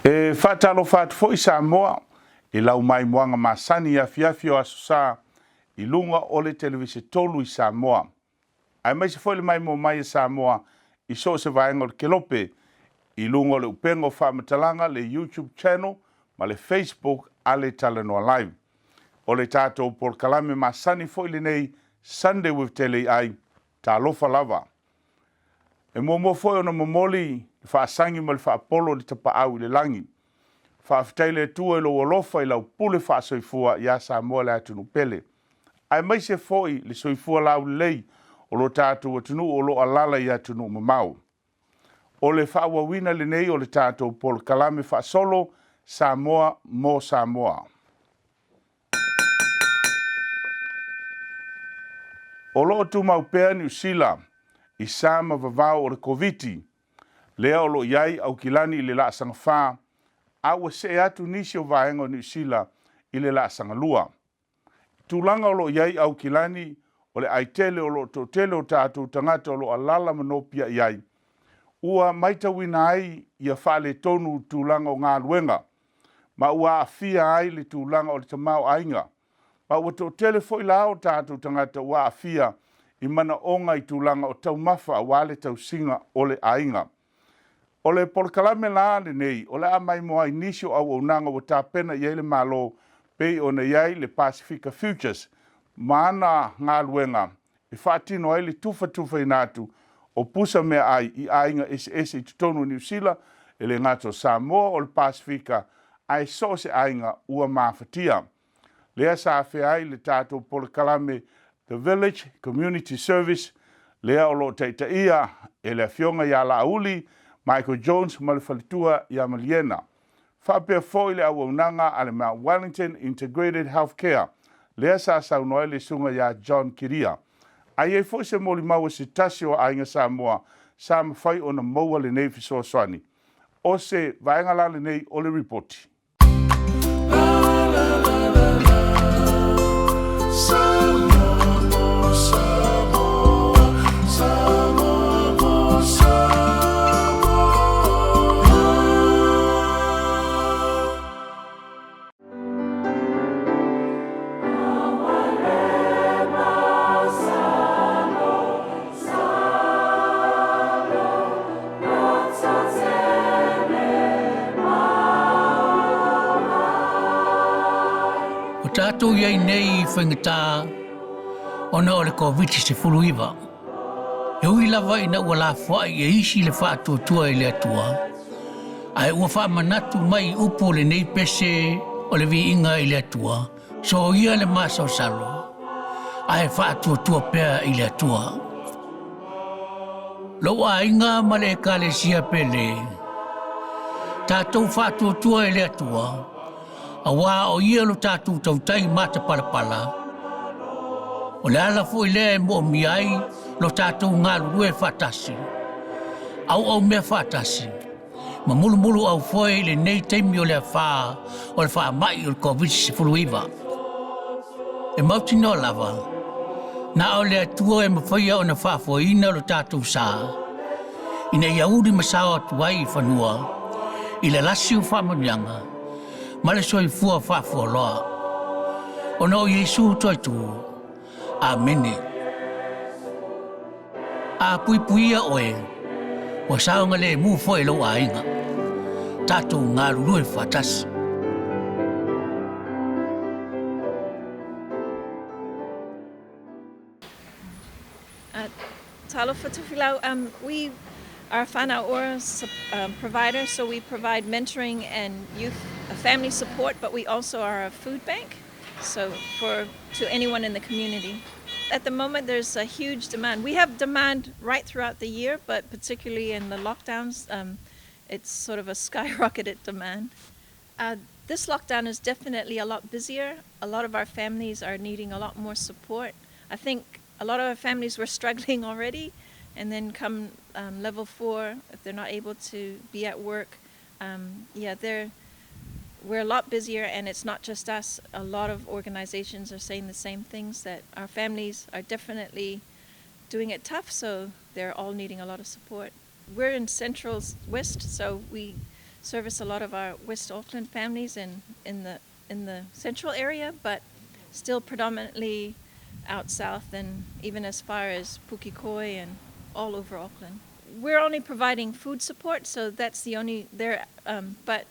E faatalofa atu foi Samoa i lau maimoaga masani i afiafi o Aso Sa i luga o le televise tolu i Samoa, aemaise foi le maimoa mai a Samoa i so o se vaega o le kelope i luga o le upega o faamatalaga, le YouTube channel ma le Facebook a le Talanoa Live. O le tatou polokalame masani foi lenei Sunday with Teleiai, talofa lava. E muamua foi ona momoli le faasagi ma le faapolo i le Tapaau i le lagi. Faafetai i le Atua i lou alofa i lau pule faasoifua ia Samoa le atunuu pele, aemaise foi le soifua laulelei o lo tatou atunuu o lo o alaala i atunuu mamao. O le faaauauina lenei o le tatou polokalame faasolo Samoa mo Samoa. O lo o tumau pea Niu Sila i sa ma vavao o le Koviti, lea o lo o i ai Aukilani i le laasaga 4, a ua see atu nisi o vaega o Niu Sila i le laasaga 2. I tulaga o lo o i ai Aukilani, o le ai tele o lo o toatele o tatou tagata o lo o alaala ma nopiai ai, ua matauina ai ia faaletonu tulaga o galuega, ma ua aafia ai le tulaga o le tamaoaiga, ma ua toatele foi la o tatou tagata ua aafia i manaoga i tulaga o taumafa aua le tausiga o le aiga. O le polokalame la lenei o le a maimoa ai nisi o auaunaga ua tapena i ai le Malo pei ona i ai le Pasifika Futures ma ana galuega e faatino ai le tufatufaina atu o pusa meaai i aiga eseese i totonu o Niu Sila, e le gata o Samoa, o le Pasefika, ae so o se aiga ua mafatia. Lea sa afea ai le tatou polokalame The Village Community Service, lea o lo o taitaia e le Afioga ia Laauli Michael Jones ma le faletua ia Maliena. Faapea foi le auaunaga a le Mount Wellington Integrated Health Care, lea sa saunoa ai le Susuga ia John Kiria. A i ai foi se molimau a se tasi o aiga Samoa sa mafai ona maua lenei fesoasoani. O se vaega la lenei o le ripoti. Ua tatou i ai nei i faigata ona o le Koviti-19. E ui lava ina ua lafoai e isi le faatuatua i le Atua, ae ua faamanatu mai upu o lenei pese o le viiga i le Atua, soia le masalosalo, ae faatuatua pea i le Atua. Lou aiga ma le Ekalesia pele, tatou faatuatua i le Atua, auā o Ia lo tatou tautai matapalapala, o le ala foi lea e moomia ai lo tatou galulue faatasi, auaumea faatasi, ma mulumuluaufoe i lenei taimi o le afā o le faamai o le Koviti-19. E mautinoa lava, na o le Atua e mafaia ona faafoeina lo tatou sa, ina ia uli ma sao atu ai i fanua i le lasi o faamanuiaga ma le soifua faafualoa. Ona o Iesu Toaitu. Amene. A puipuia oe, ua saogalemu foi lou aiga. Tatou galulue faatasi. Talofa Tofilau, we are a Whānau Ora provider, so we provide mentoring and youth family support, but we also are a food bank, so for to anyone in the community. At the moment, there's a huge demand. We have demand right throughout the year, but particularly in the lockdowns, it's sort of a skyrocketed demand. This lockdown is definitely a lot busier. A lot of our families are needing a lot more support. I think a lot of our families were struggling already, and then come level 4, if they're not able to be at work, yeah, they're we're a lot busier, and it's not just us. A lot of organizations are saying the same things, that our families are definitely doing it tough, so they're all needing a lot of support. We're in Central West, so we service a lot of our West Auckland families and in the in the central area, but still predominantly out south and even as far as Pukekohe and all over Auckland. We're only providing food support, so that's the only there. But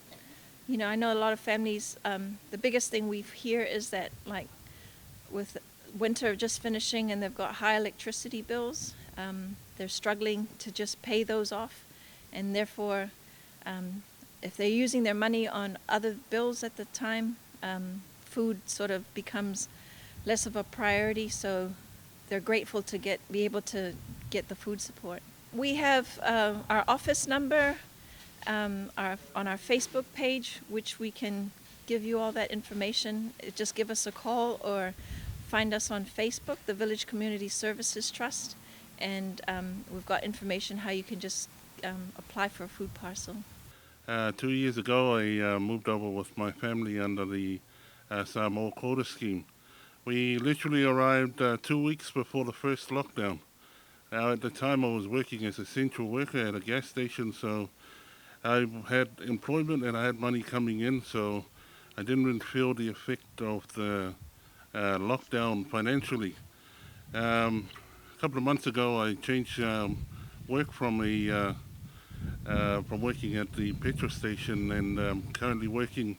you know, I know a lot of families. The biggest thing we hear is that, like, with winter just finishing and they've got high electricity bills, they're struggling to just pay those off, and therefore, if they're using their money on other bills at the time, food sort of becomes less of a priority. So they're grateful to get be able to get the food support. We have our office number on our Facebook page, which we can give you all that information. Just give us a call or find us on Facebook, the Village Community Services Trust, and we've got information how you can just apply for a food parcel. 2 years ago, I moved over with my family under the Samoa Quota Scheme. We literally arrived 2 weeks before the first lockdown. Now, at the time, I was working as a essential worker at a gas station, so I had employment and I had money coming in, so I didn't really feel the effect of the lockdown financially. A couple of months ago, I changed work from working at the petrol station and currently working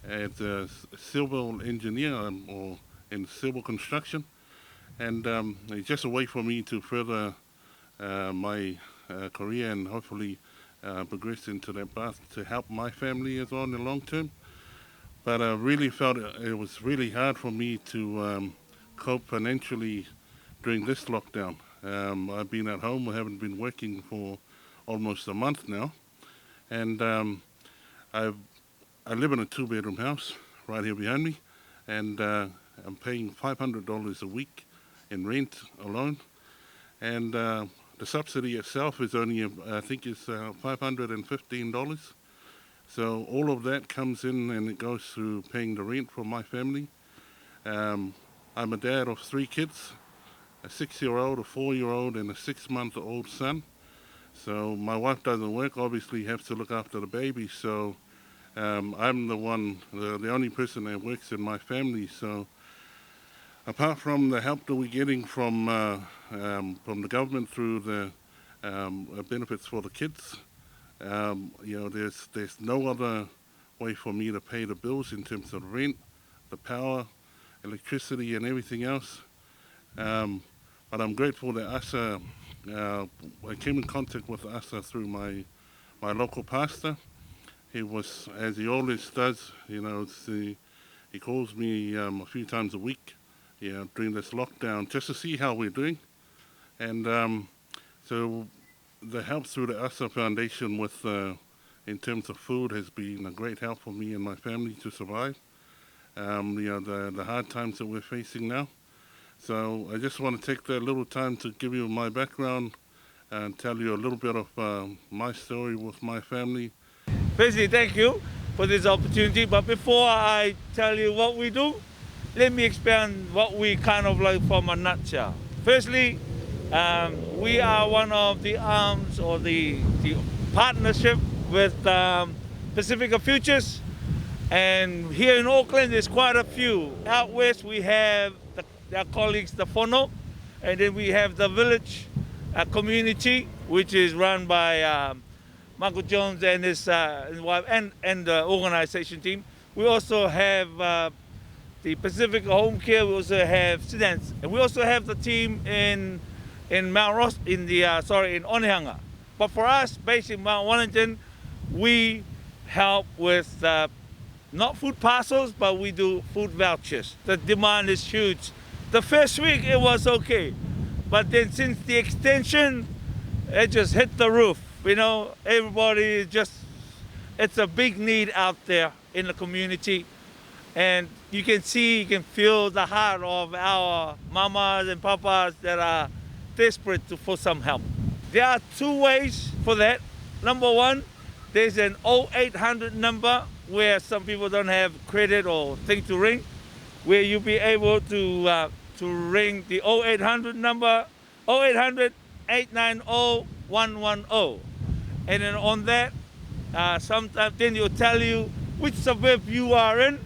as a civil engineer or in civil construction. And it's just a way for me to further my career and hopefully progress into that path to help my family as well in the long term. But I really felt it was really hard for me to cope financially during this lockdown. I've been at home, I haven't been working for almost a month now. And I live in a two-bedroom house right here behind me, and I'm paying $500 a week in rent alone. And the subsidy itself is only, I think it's $515. So all of that comes in and it goes through paying the rent for my family. I'm a dad of three kids, a 6-year-old, a 4-year-old, and a 6-month-old son. So my wife doesn't work, obviously has to look after the baby. So I'm the one, the only person that works in my family. So apart from the help that we're getting from the government through the benefits for the kids, there's no other way for me to pay the bills in terms of rent, the power, electricity, and everything else. But I'm grateful that ASA, I came in contact with ASA through my local pastor. He was, as he always does, he calls me a few times a week, during this lockdown, just to see how we're doing. And so the help through the ASA Foundation with, in terms of food has been a great help for me and my family to survive the hard times that we're facing now. So I just want to take that little time to give you my background and tell you a little bit of my story with my family. Firstly, thank you for this opportunity. But before I tell you what we do, let me explain what we kind of like from a nutshell. Firstly, we are one of the arms or the partnership with Pacifica Futures. And here in Auckland, there's quite a few. Out west, we have our colleagues, the Fono, and then we have the village community, which is run by Michael Jones and his wife and the organization team. We also have the Pacific Home Care. We also have students, and we also have the team in Mount Ross in the sorry, in Onehunga. But for us, based in Mount Wellington, we help with not food parcels, but we do food vouchers. The demand is huge. The first week it was okay, but then since the extension, it just hit the roof. Everybody is just, it's a big need out there in the community. And you can see, you can feel the heart of our mamas and papas that are desperate for some help. There are two ways for that. Number one, there's an 0800 number where some people don't have credit or thing to ring, where you'll be able to ring the 0800 number, 0800 890 110. And then on that, Sometimes then it'll tell you which suburb you are in,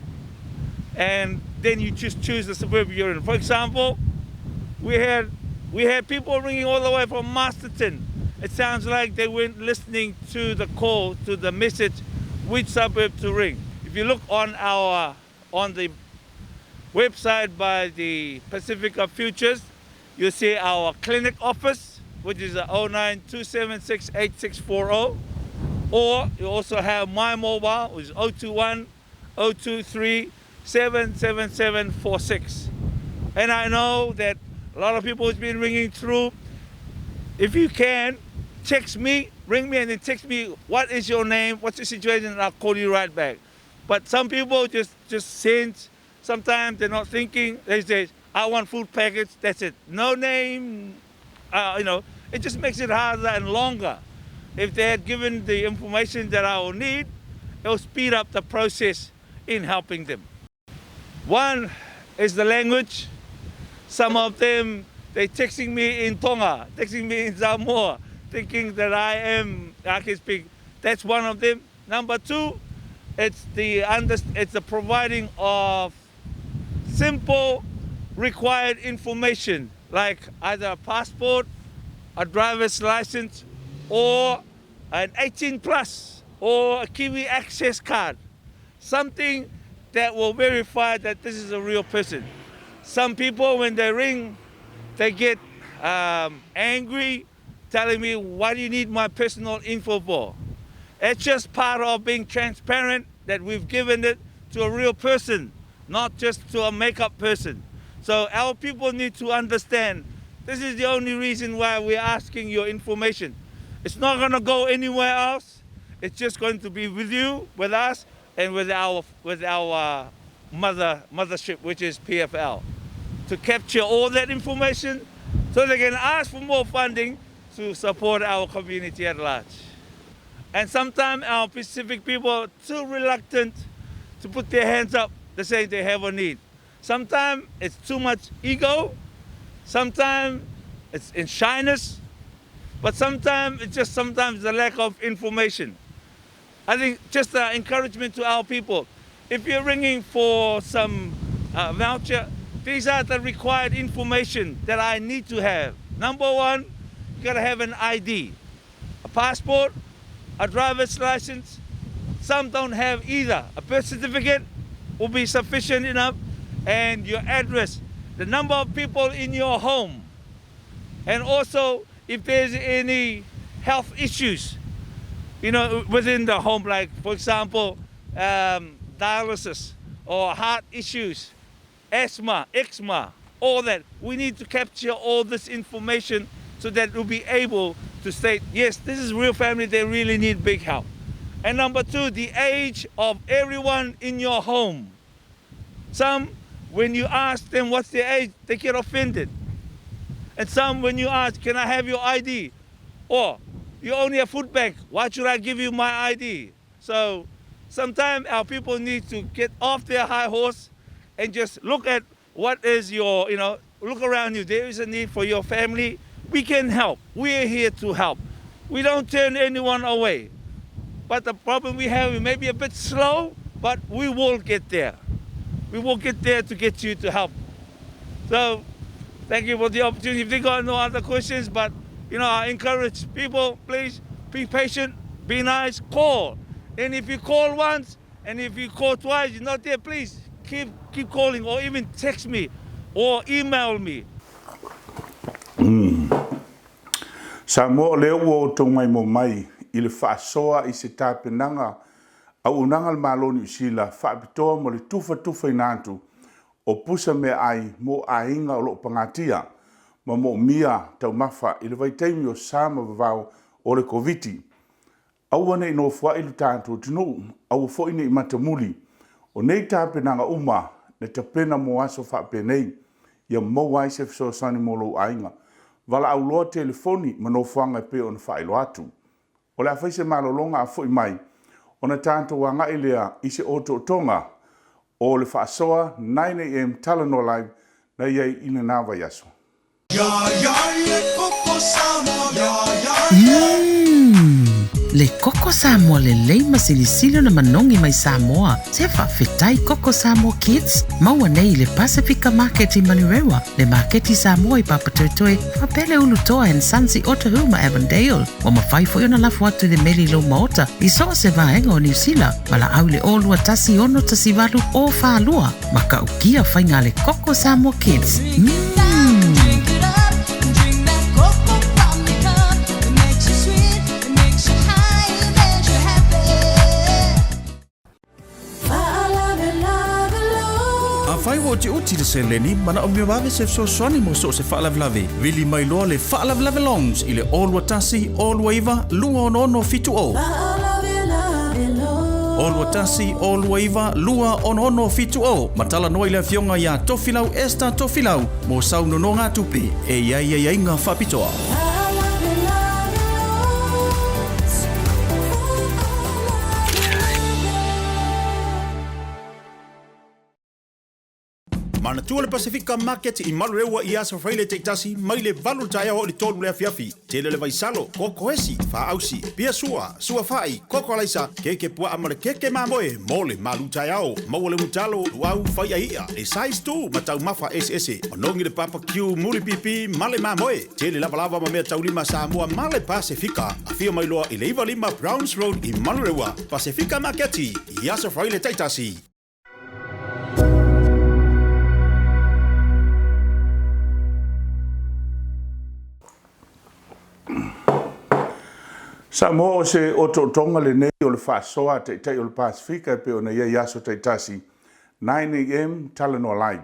and then you just choose the suburb you're in. For example, we had we had people ringing all the way from Masterton. It sounds like they weren't listening to the call, to the message, which suburb to ring. If you look on our on the website by the Pacifica Futures, you'll see our clinic office, which is 092768640. Or you also have my mobile, which is 021 023 77746. And I know that a lot of people has been ringing through. If you can, text me, ring me and then text me what is your name, what's your situation, and I'll call you right back. But some people just, just send, sometimes they're not thinking, they say, I want food package, that's it. No name, you know, it just makes it harder and longer. If they had given the information that I will need, it will speed up the process in helping them. One is the language. Some of them, they texting me in Tonga, texting me in Samoa, thinking that I am, I can speak. That's one of them. Number two, it's the, under, it's the providing of simple required information like either a passport, a driver's license, or an 18 plus, or a Kiwi access card. Something that will verify that this is a real person. Some people, when they ring, they get angry, telling me, why do you need my personal info for? It's just part of being transparent that we've given it to a real person, not just to a makeup person. So our people need to understand this is the only reason why we're asking your information. It's not going to go anywhere else. It's just going to be with you, with us, and with our, with our mothership, which is PFL, to capture all that information so they can ask for more funding to support our community at large. And sometimes our Pacific people are too reluctant to put their hands up to say they have a need. Sometimes it's too much ego, sometimes it's in shyness, but sometimes it's just sometimes the lack of information. I think just the encouragement to our people. If you're ringing for some voucher, these are the required information that I need to have. Number one, you got to have an ID, a passport, a driver's license. Some don't have either. A birth certificate will be sufficient enough, and your address, the number of people in your home, and also if there's any health issues, you know, within the home, like for example, dialysis or heart issues, asthma, eczema, all that. We need to capture all this information so that we'll be able to state, yes, this is real family, they really need big help. And number two, the age of everyone in your home. Some, when you ask them what's their age, they get offended. And some, when you ask, can I have your ID? Or, you only a food bank, why should I give you my ID? So sometimes our people need to get off their high horse and just look at what is your, you know, look around you. There is a need for your family. We can help. We are here to help. We don't turn anyone away. But the problem we have, we may be a bit slow, but we will get there. We will get there to get you to help. So thank you for the opportunity. If they got no other questions, but you know, I encourage people, please be patient, be nice, call. And if you call once, and if you call twice, you're not there, please keep calling, or even text me or email me. Samoa o lea ua outou maimoa mai i le faasoa i se tapenaga auaunaga a le Malo o Niu Sila faapitoa mo le tufatufaina atu o pusa meaai mo aiga o lo o pagatia ma moomia taumafa i le vaitaimi o sa ma vavao o le Koviti. Aua ne i nofoai lo tatou atunuu, aua foi ne i matamuli. O nei tapenaga uma na tapena mo aso faapenei, ia maua ai se fesoasoani mo lou aiga. Valaau loa telefoni ma nofoaga e pei ona faailoa atu. O le a fai se malologa a foi mai, ona tatou agai lea i se otootoga o le faasoa 9am Talanoa Live na i ai i lena vaiaso. Umm! Le koko Samoa lelei ma silisili ona manogi mai Samoa. Se faafetai Koko Samoa Kids, maua nei i le Pasifika Market i Manurewa, le Maketi Samoa i Papatoetoe, faapea le Ulutoa and Sons i Otahuhu ma Avondale. Ua mafai foi ona lafo atu i le meli i lou maota i so o se vaega o Niu Sila, valaau i le 0 2 1 6 1 8 0 4 2, matautia faiga a le Koko Samoa Kids. Drink it up, drink that cocoa from your cup. It makes you sweet, it makes you high, it makes you happy. Afai ua utiuti le seleni, manaomia vave se fesoasoani mo so o se faalavelave. Vili mai loa le Faalavelave Loans i le 021 029 266 70. 021 029 266 70. Ma talanoa i le afioga ia Tofilau Esther Tofilau mo sau nonogatupe e i ai aiaiga faapitoa. Manatua le Pasifika Market i Manurewa i aso Friday taitasi mai le 8 le taeao i le 3 le afiafi. Tele le vaisalo, koko esi, faausi, pia sua, sua fai, koko alaisa, keke puaa ma le keke mamoe, mo le malu taeao, maua le ulutalo, luau, fai'a i'a, le size 2 ma taumafa eseese. Manogi le barbecue, mulipipi, ma le mamoe. Tele lavalava ma mea taulima Samoa ma le Pasifika. Afio mai loa i le 95 Browns Road i Manurewa, Pasifika Maketi, i aso Friday taitasi. Samoa o se otootoga lenei o le faasoa a Taitai o le Pasefika e pei ona i ai i aso taitasi, 9am, Talanoa Live.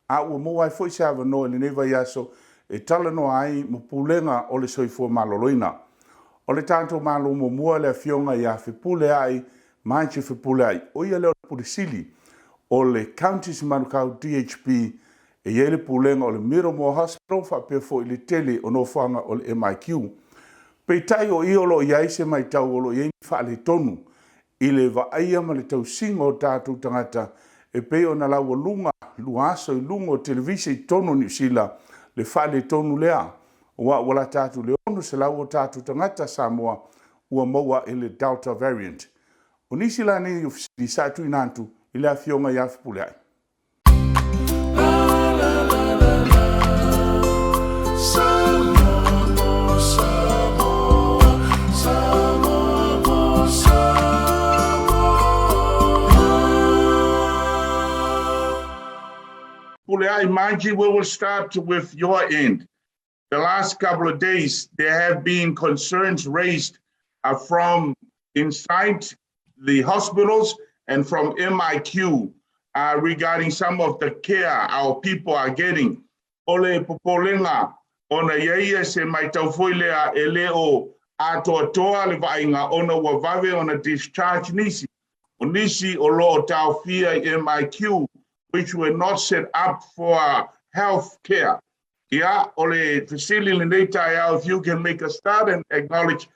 A ua maua ai foi se avanoa i lenei vaiaso e talanoa ai ma Pulega o le Soifua Maloloina. O le tatou Malo muamua le Afioga ia Fepuleai Margie Fepuleai, o ia lea o le Pule Sili o le Counties Manukau DHB e i ai le pulega o le Middlemore Hospital faapea foi le tele o nofoaga o le MIQ. Peitai o i o lo o i ai se matau o lo o i ai ni faaletonu i le vaaia ma le tausiga o tatou tagata e pei ona laualuga 2 aso i luga o televise i totonu o Niu Sila le faaletonu lea, aua ua lata atu i le 600 o tatou tagata Samoa ua maua i le Delta variant. O nisi la nei o fesili sa tuuina atu i le Afioga ia Fepuleai. Puleai Margie, we will start with your end. The last couple of days, there have been concerns raised from inside the hospitals and from MIQ regarding some of the care our people are getting. O le popolega, ona i ai se matau foi lea e le o atoatoa le vaaiga ona ua vave ona discharge nisi. O nisi o lo o taofia i MIQ, which were not set up for health care. Ia, o le fesili lenei taeao, if you can make a start and acknowledge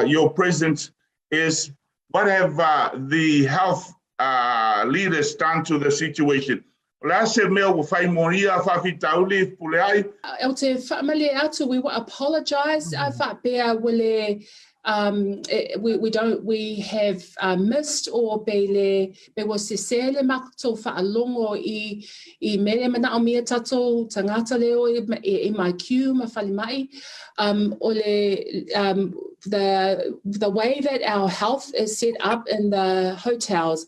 your presence, is what have the health leaders done to the situation? O le a se mea ua fai mo ia faafitauli, Puleai? O te faamalie atu, we apologise mm faapea wale we don't we have missed or pe le pe ua sese le matou faalogo i mele manaomia tatou tagata leo i MIQ ma falemai o le the way that our health is set up in the hotels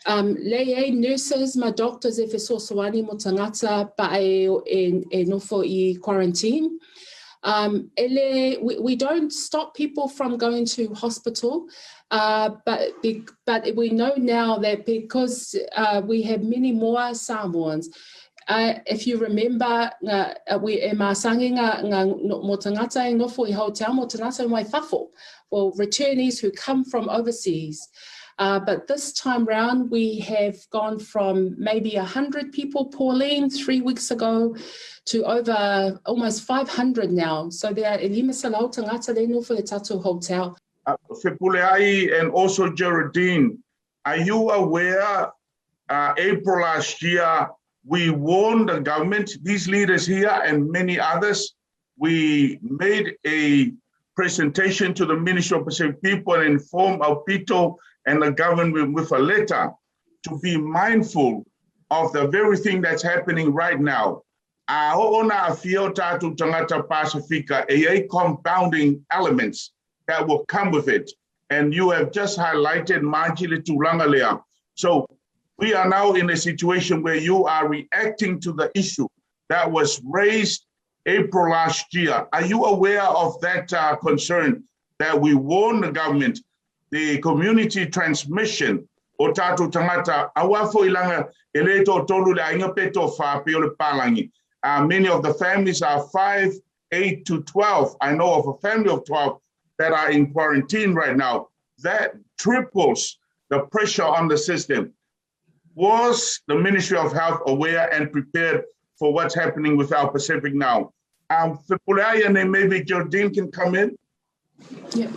le i ai nurses ma doctors e fesoasoani mo tagata pa e nofo i quarantine. Ele, we don't stop people from going to hospital, but we know now that because we have many more Samoans, if you remember, nga, we e masangi nga mo tagata e nofo i hotel, mo tagata mai fafo, well, returnees who come from overseas. But this time round, we have gone from maybe 100 people, Pauline, 3 weeks ago, to over almost 500 now. So there are e 500 tagata le nofo le tatou hotel. Fepuleai and also Geraldine, are you aware April last year, we warned the government, these leaders here and many others, we made a presentation to the Ministry of Pacific People and inform Aupito and the government with a letter to be mindful of the very thing that's happening right now. A oo ona aafia o tatou tagata Pasifika, e i ai compounding elements that will come with it. And you have just highlighted, Margie, le tulaga lea. So we are now in a situation where you are reacting to the issue that was raised April last year. Are you aware of that concern that we warn the government, the community transmission o tatou tagata, aua foi laga e le toatolu le aiga pe toafa pei o le palagi. Many of the families are 5, 8 to 12. I know of a family of 12 that are in quarantine right now. That triples the pressure on the system. Was the Ministry of Health aware and prepared for what's happening with our Pacific now? Fepuleai, and then maybe Geraldine can come in. Yeah.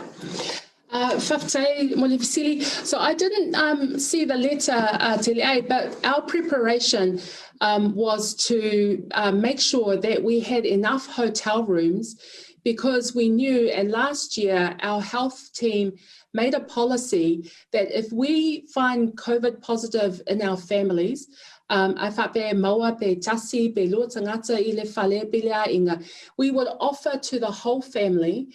Faafetai mo le fesili. So I didn't see the letter, Tele, but our preparation was to make sure that we had enough hotel rooms because we knew, and last year our health team made a policy that if we find COVID positive in our families, a faapea e maua pe tasi, pe lua tagata i le fale pe le aiga, we would offer to the whole family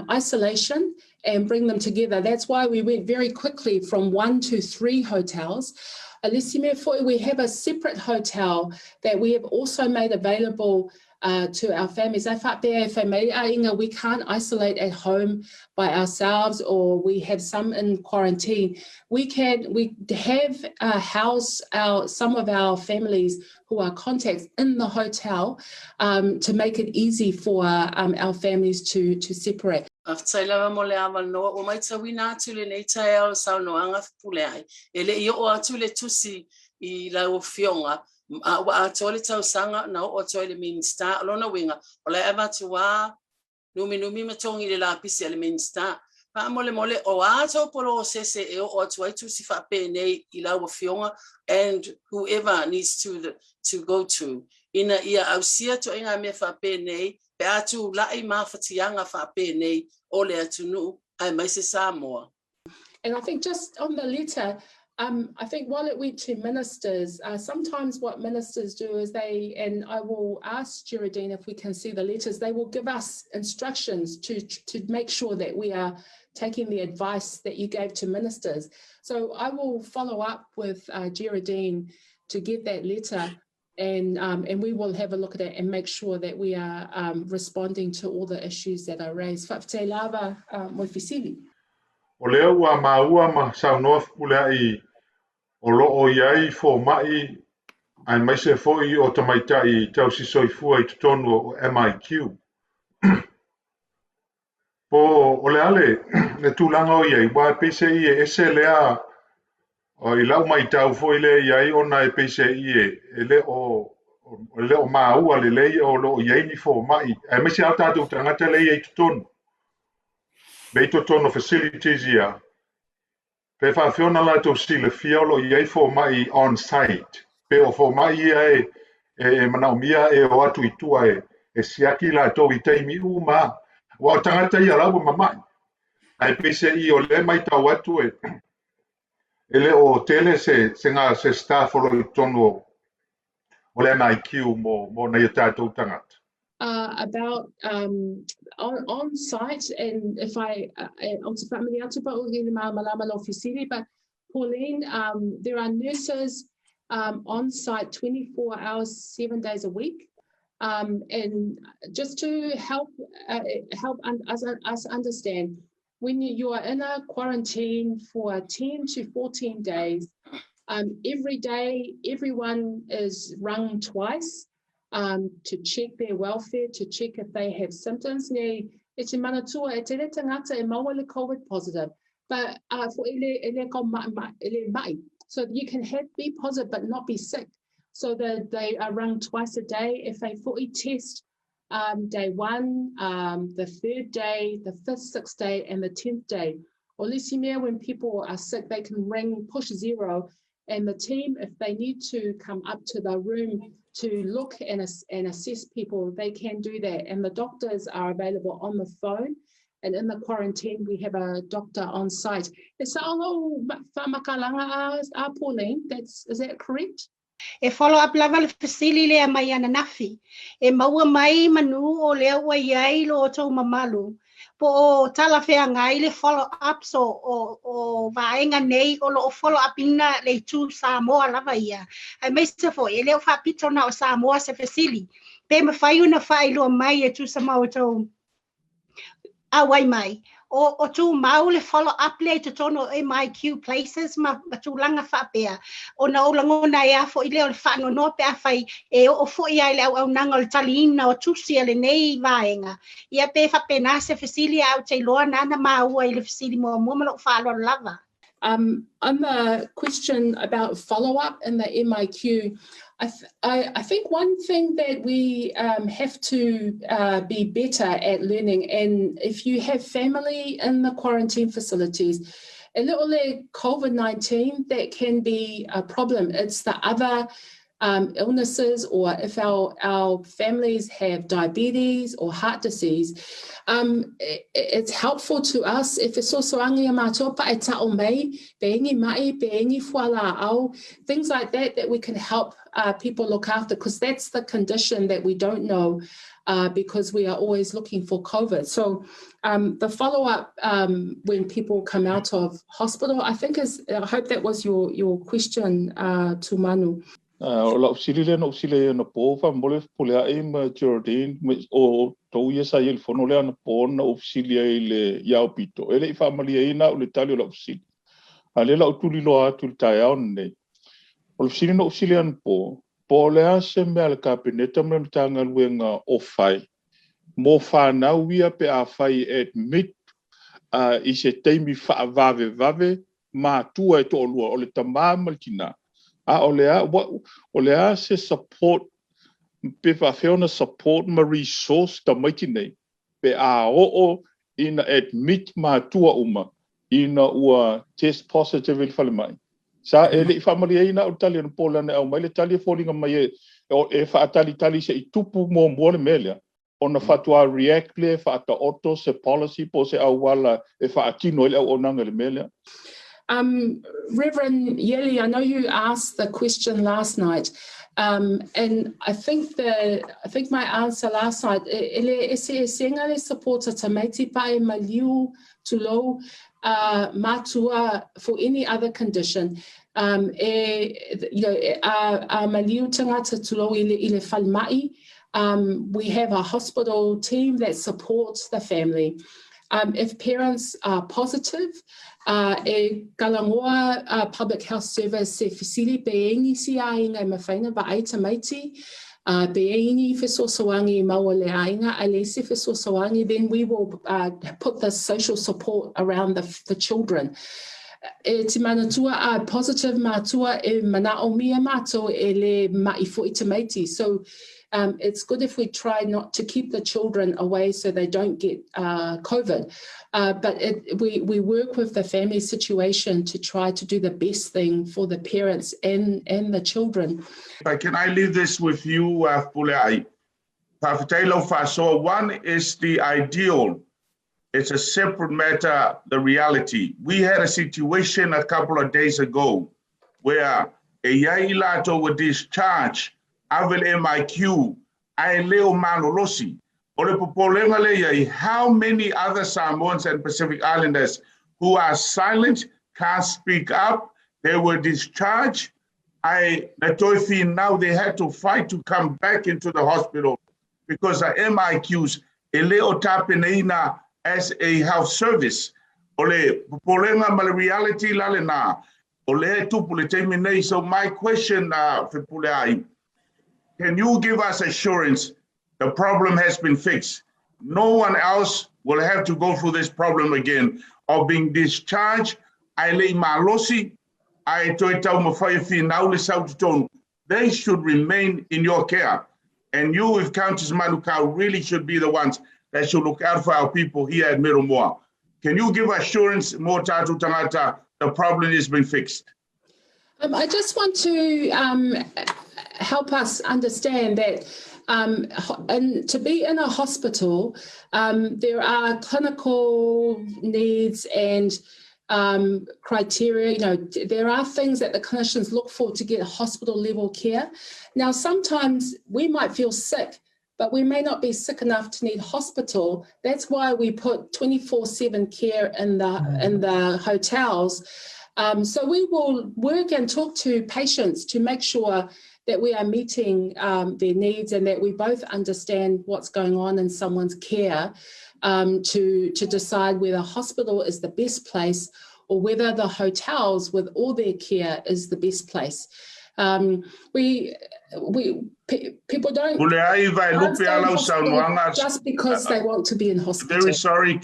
isolation and bring them together. That's why we went very quickly from 1 to 3 hotels. O le isi mea foi, we have a separate hotel that we have also made available to our families. A faapea e fai mai aiga, we can't isolate at home by ourselves, or we have some in quarantine. We have housed some of our families who are contacts in the hotel to make it easy for our families to separate. Faafetai lava mo le avanoa. Ua matauina atu lenei taeao le saunoaga Fepuleai. E le i oo atu le tusi i lau afioga, a ua atoa le tausaga na oo atu ai le Minisita. O lona uiga, o la e avatu a numinumi ma togi i le lapisi a le Minisita. Faamolemole, o a tou polosese e oo atu ai tusi faapenei i lau afioga and whoever needs to go to, ina ia ausia toaiga mea faapenei pe a tulai mafatiaga faapenei o le atunuu aemaise Samoa. And I think just on the letter, I think while it went to ministers, sometimes what ministers do is they, and I will ask Gerardine if we can see the letters, they will give us instructions to make sure that we are taking the advice that you gave to ministers. So I will follow up with Gerardine to get that letter, and we will have a look at it and make sure that we are responding to all the issues that are raised. Faafetai lava mo fesili. O lea ua maua ma saunoa Fepuleai o lo o i ai fomai aemaise foi o tamaitai tausi soifua i totonu o MIQ. Po o le a le tulaga o i ai, aua e peiseai e ese lea i lau matau foi lea i ai ona e peiseai e le o maua lelei o lo o i ai ni fomai, aemaise lava tatou tagata lea e i ai totonu. Le i totonu o facilities ia, pe faapefea ona latou silafia o lo o i ai fomai on site. Pe o fomai ia e manaomia e o atu i tua e siaki latou i taimi uma. Aua o tagata ia la ua mamai. Ae peiseai o lea matau atu e le o tele se staff o lo o i totonu o le MIQ mo nai o tatou tagata. About on site, and if I o te faamalie atu pa o i le malamalama lau fesili, but Pauline, there are nurses on site 24 hours, 7 days a week. And just to help us understand, when you are in a quarantine for 10 to 14 days, every day everyone is rung twice to check their welfare, to check if they have symptoms. Nei, e te manatua, e tele tagata e maua le COVID positive, but for ele ko ma, ma, ele mai. So you can be positive but not be sick. So they are rung twice a day. If they fully test day one, the third day, the fifth, sixth day, and the 10th day. O le isi mea, when people are sick, they can ring push zero, and the team, if they need to come up to the room to look and assess people, they can do that. And the doctors are available on the phone. And in the quarantine, we have a doctor on site. E sa'o lou faamakalaga a, a Pauline, that's, is that correct? E follow up lava le fesili lea mai ananafi. E maua mai manu o lea ua i ai lo outou mamalu. Po o talafeagai le follow ups o, o, o vaega nei o lo o follow up ina le itu Samoa lava ia. Aemaise foi, e le o faapito na o Samoa se fesili. Pe mafai ona faailoa mai e tusa ma outou auai mai. O, o tumau le follow up lea i totonu o MIQ places ma, ma tulaga faapea. Ona ou lagona ai a foi lea o le faanoanoa pe afai e oo foi lava i le auaunaga o le taliina o tusi a lenei vaega. Ia pe faapena se fesili ae ou te iloa na na maua i le fesili muamua ma lou faaaloalo lava. Um, on the question about follow-up in the MIQ, I, th I, I think one thing that we um, have to uh, be better at learning, and if you have family in the quarantine facilities, a little COVID-19, that can be a problem. It's the other um, illnesses or if our, our families have diabetes or heart disease, um, it, it's helpful to us if it's also angi mātua pa e ta'o mei, pe ingi mai, pe ingi fuala au, things like that that we can help uh, people look after because that's the condition that we don't know uh, because we are always looking for COVID. So um, the follow-up um, when people come out of hospital, I think is, I hope that was your, your question uh, to Manu. Uh, o lau fesili lea na ou fesili ai anapō, faamolemole Fepuleai ma Geraldine, o tou ia sa i ai i le fono lea anapō na ou fesili ai i le i Aopito, e le i faamalieina au i le tali o lau fesili. A o lea la ou tuliloa atu i le taeao lenei. O le fesili na ou fesili ai anapō, po o le a se mea a le Kapeneta ma le Matagaluega o fai mo fanau ia pe afai e admit i se taimi faavavevave matua e toalua, o le tama ma le tina, a o le a, o le a se support pe faafefea ona support ma resource tamaiti nei pe a oo ina admit matua uma ina ua test positive i le falemai. Sa e le i faamalieina au i le tali anapo leaga e aumai le tali e foliga mai e, e faatalitali se i tupu muamua le mea lea ona faatoa react lea e faataoto se policy po o se auala e faatino ai le auaunaga i le mea lea. Um, Reverend Yeli, I know you asked the question last night, um, and I think the I think my answer last night, e le eseesenga le support a tamaiti pa e maliu tulou uh, matua for any other condition. Um, e, you know, a, a maliu tangata tulou i le, i le falemai, Um, we have a hospital team that supports the family. Um, if parents are positive, uh, e kalangoa uh, Public Health Service se fesili pe engi si aiga e mawhaina va ai tamaiti, uh, pe engi fesoasoani i maua le aiga, a le se fesoasoani, then we will uh, put the social support around the, the children. E te manatua a positive mātua e mana'omia mātou e le ma'i fo'i tamaiti. So um, it's good if we try not to keep the children away so they don't get uh, COVID. Uh, but it, we, we work with the family situation to try to do the best thing for the parents and, and the children. Can I leave this with you, uh, Puleai? Faafetai lau faasoa. One is the ideal. It's a separate matter, the reality. We had a situation a couple of days ago where e i ai i latou ua discharge, ave le MIQ, ae le o malolosi. O le popolega lea i ai, how many other Samoans and Pacific Islanders who are silent, can't speak up, they were discharged, ae na toe finau, they had to fight to come back into the hospital because the MIQs e le o tapenaina as a health service. O le popolega ma le reality la lena, o lea e tupu le taimi nei. So my question, uh, Fepuleai, can you give us assurance the problem has been fixed? No one else will have to go through this problem again of being discharged ae le i malosi, ae toe taumafai e finau le sau totonu. They should remain in your care. And you with Countess Manukau really should be the ones that should look out for our people here at Miromoa. Can you give assurance mo tātou tangata the problem has been fixed? Um, I just want to um, help us understand that Um, and to be in a hospital, um, there are clinical needs and um, criteria. You know, there are things that the clinicians look for to get hospital level care. Now, sometimes we might feel sick, but we may not be sick enough to need hospital. That's why we put 24/7 care in the mm. in the hotels. Um, so we will work and talk to patients to make sure that we are meeting um, their needs and that we both understand what's going on in someone's care um, to, to decide whether hospital is the best place or whether the hotels with all their care is the best place. Um, we we people don't just because they want to be in hospital. Very sorry,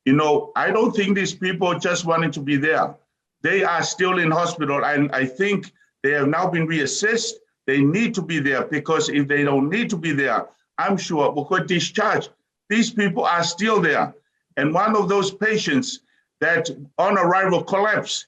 you know, I don't think these people just wanted to be there. They are still in hospital, and I think they have now been reassessed. They need to be there because if they don't need to be there, I'm sure we could discharge. These people are still there. And one of those patients that on arrival collapsed.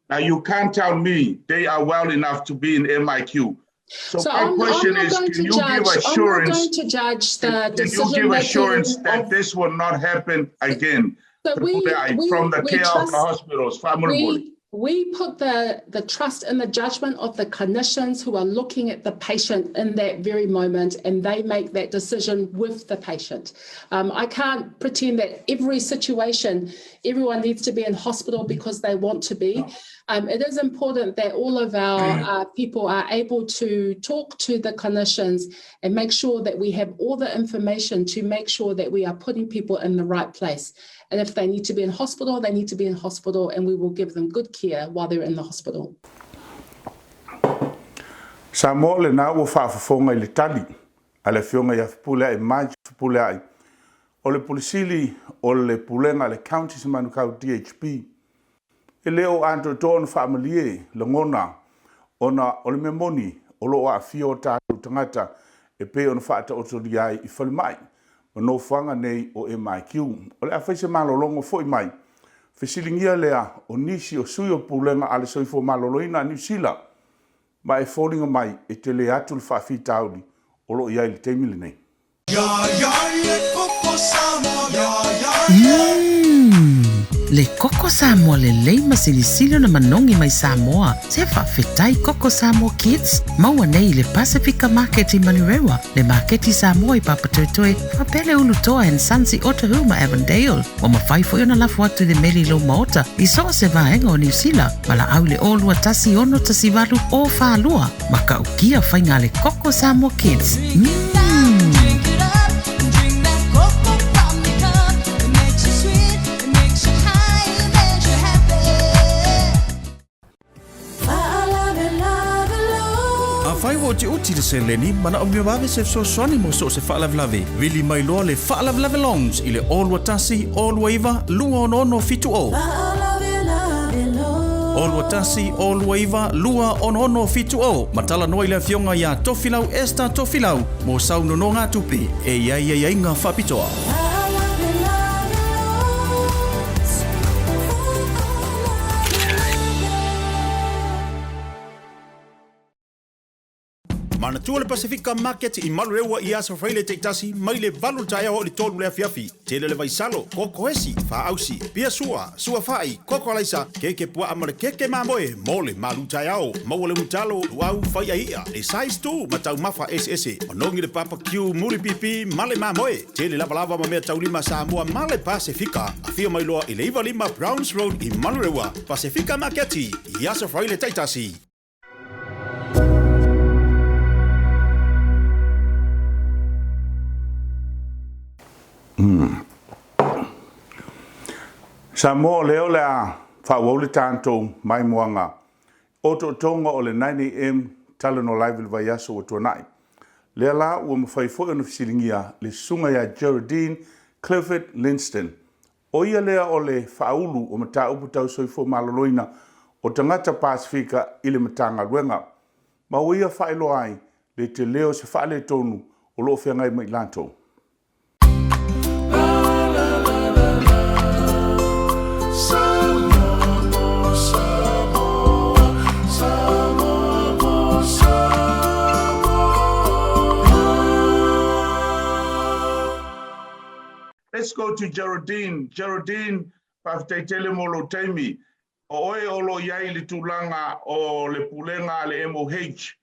Now you can't tell me they are well enough to be in MIQ. So, so my I'm, question I'm is, can you judge, give assurance? I'm not going to judge the can you give assurance that this will not happen again? So we, we, from the we care trust, of the hospitals, we, we put the, the trust in the judgment of the clinicians who are looking at the patient in that very moment and they make that decision with the patient. Um, I can't pretend that every situation, everyone needs to be in hospital because they want to be. Um, it is important that all of our uh, people are able to talk to the clinicians and make sure that we have all the information to make sure that we are putting people in the right place. And if they need to be in hospital, they need to be in hospital and we will give them good care while they're in the hospital. Samoa lena ua faafofoga i le tali a le Afioga ia Fepuleai Marge Fepuleai o le Pule Sili o le Pulega a le Counties Manukau DHB. E le o atoatoa ona faamalie lagona ona o le mea moni o lo o aafia o tatou tagata e pei ona faataotolia ai i falemai ma nofoaga nei o MIQ. O le a fai se malologo foi mai fesiligia lea o nisi o sui o Pulega a le Soifua Maloloina a Niu Sila ma e foliga mai e tele atu le faafitauli o lo o i ai i le taimi lenei. Umm! Le koko Samoa lelei ma silisili ona manogi mai Samoa. Se faafetai Koko Samoa Kids, maua nei i le Pasifika Market i Manurewa, le Maketi Samoa i Papatoetoe, faapea le Ulutoa and Sons i Otahuhu ma Avondale. Ua mafai foi ona lafo atu i le meli i lou maota i so o se vaega o Niu Sila, valaau i le 0 2 1 6 1 8 0 4 2, matautia faiga a le Koko Samoa Kids. Umm! Afai ua utiuti le seleni, manaomia vave se fesoasoani mo so o se faalavelave, vili mai loa le Faalavelave Loans i le 021 029 266 70. 021 029 266 70 ma talanoa i le afioga ia Tofilau Esther Tofilau mo sau nonogatupe e i ai aiaiga faapitoa. Manatua le Pasifika Market i Manurewa i aso Friday taitasi mai le 8 i le taeao i le 3 i le afiafi. Tele le vaisalo, koko esi, faausi, pia sua, sua fai, koko alaisa, keke puaa ma le keke mamoe mo le malu taeao. Maua le ulutalo, luau, fai'a i'a, le size 2 ma taumafa eseese. Manogi le barbecue, mulipipi ma le mamoe. Tele lavalava ma mea taulima Samoa ma le Pasefika. Afio mai loa i le 95 Browns Road i Manurewa. Pasefika Maketi i aso Friday taitasi. Samoa o lea o le a faaauau le tatou maimoaga o tootooga o le 9am Talanoa Live i le vaiaso ua tuanai. Lea la ua mafai foi ona fesiligia le susuga ia Geraldine Clifford Linston. O ia lea o le faaulu o mataupu tau soifua maloloina o tagata Pasefika i le Matagaluega. Ma ua ia faailoa ai le tele o se faaletonu o lo o feagai ma i latou. Let's go to Geraldine. Geraldine, faafetai tele mo lou taimi. O oe o lo o i ai i le tulaga o le Pulega a le MOH.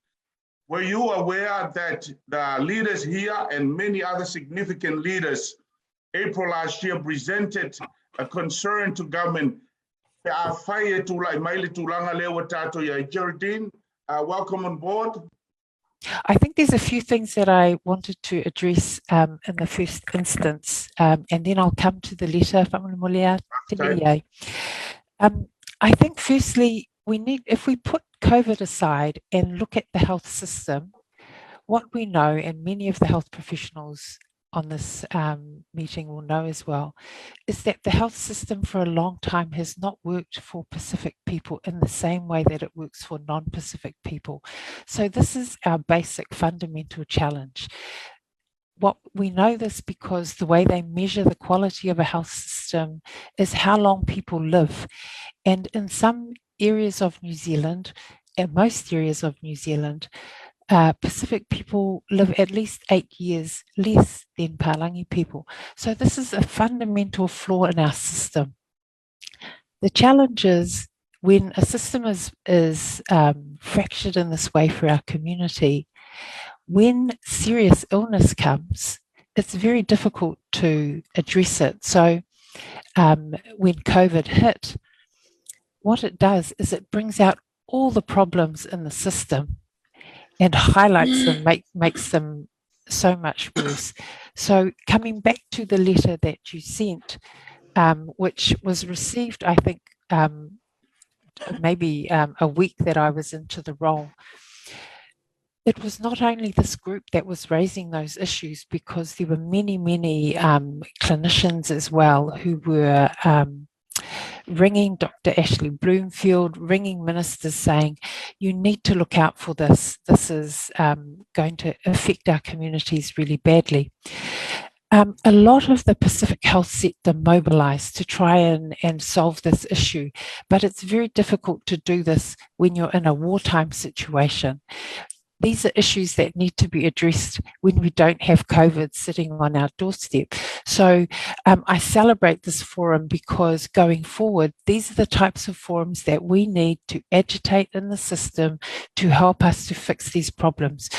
Were you aware that the leaders here and many other significant leaders April last year presented a concern to government pe afai e tulai mai le tulaga lea ua tatou i ai? Geraldine, welcome on board. I think there's a few things that I wanted to address in the first instance, and then I'll come to the letter. I think firstly, we need, if we put COVID aside and look at the health system, what we know, and many of the health professionals on this meeting will know as well, is that the health system for a long time has not worked for Pacific people in the same way that it works for non-Pacific people. So this is our basic fundamental challenge. What we know this because the way they measure the quality of a health system is how long people live. And in some areas of New Zealand, and most areas of New Zealand, Pacific people live at least 8 years less than Palangi people. So this is a fundamental flaw in our system. The challenge is when a system is fractured in this way for our community, when serious illness comes, it's very difficult to address it. So when COVID hit, what it does is it brings out all the problems in the system and highlights them, makes them so much worse. So coming back to the letter that you sent, which was received, I think, maybe a week that I was into the role, it was not only this group that was raising those issues, because there were many, many clinicians as well who were ringing Dr. Ashley Bloomfield, ringing ministers saying, you need to look out for this. This is going to affect our communities really badly. A lot of the Pacific health sector mobilised to try and solve this issue, but it's very difficult to do this when you're in a wartime situation. These are issues that need to be addressed when we don't have COVID sitting on our doorstep. So I celebrate this forum because going forward, these are the types of forums that we need to agitate in the system to help us to fix these problems.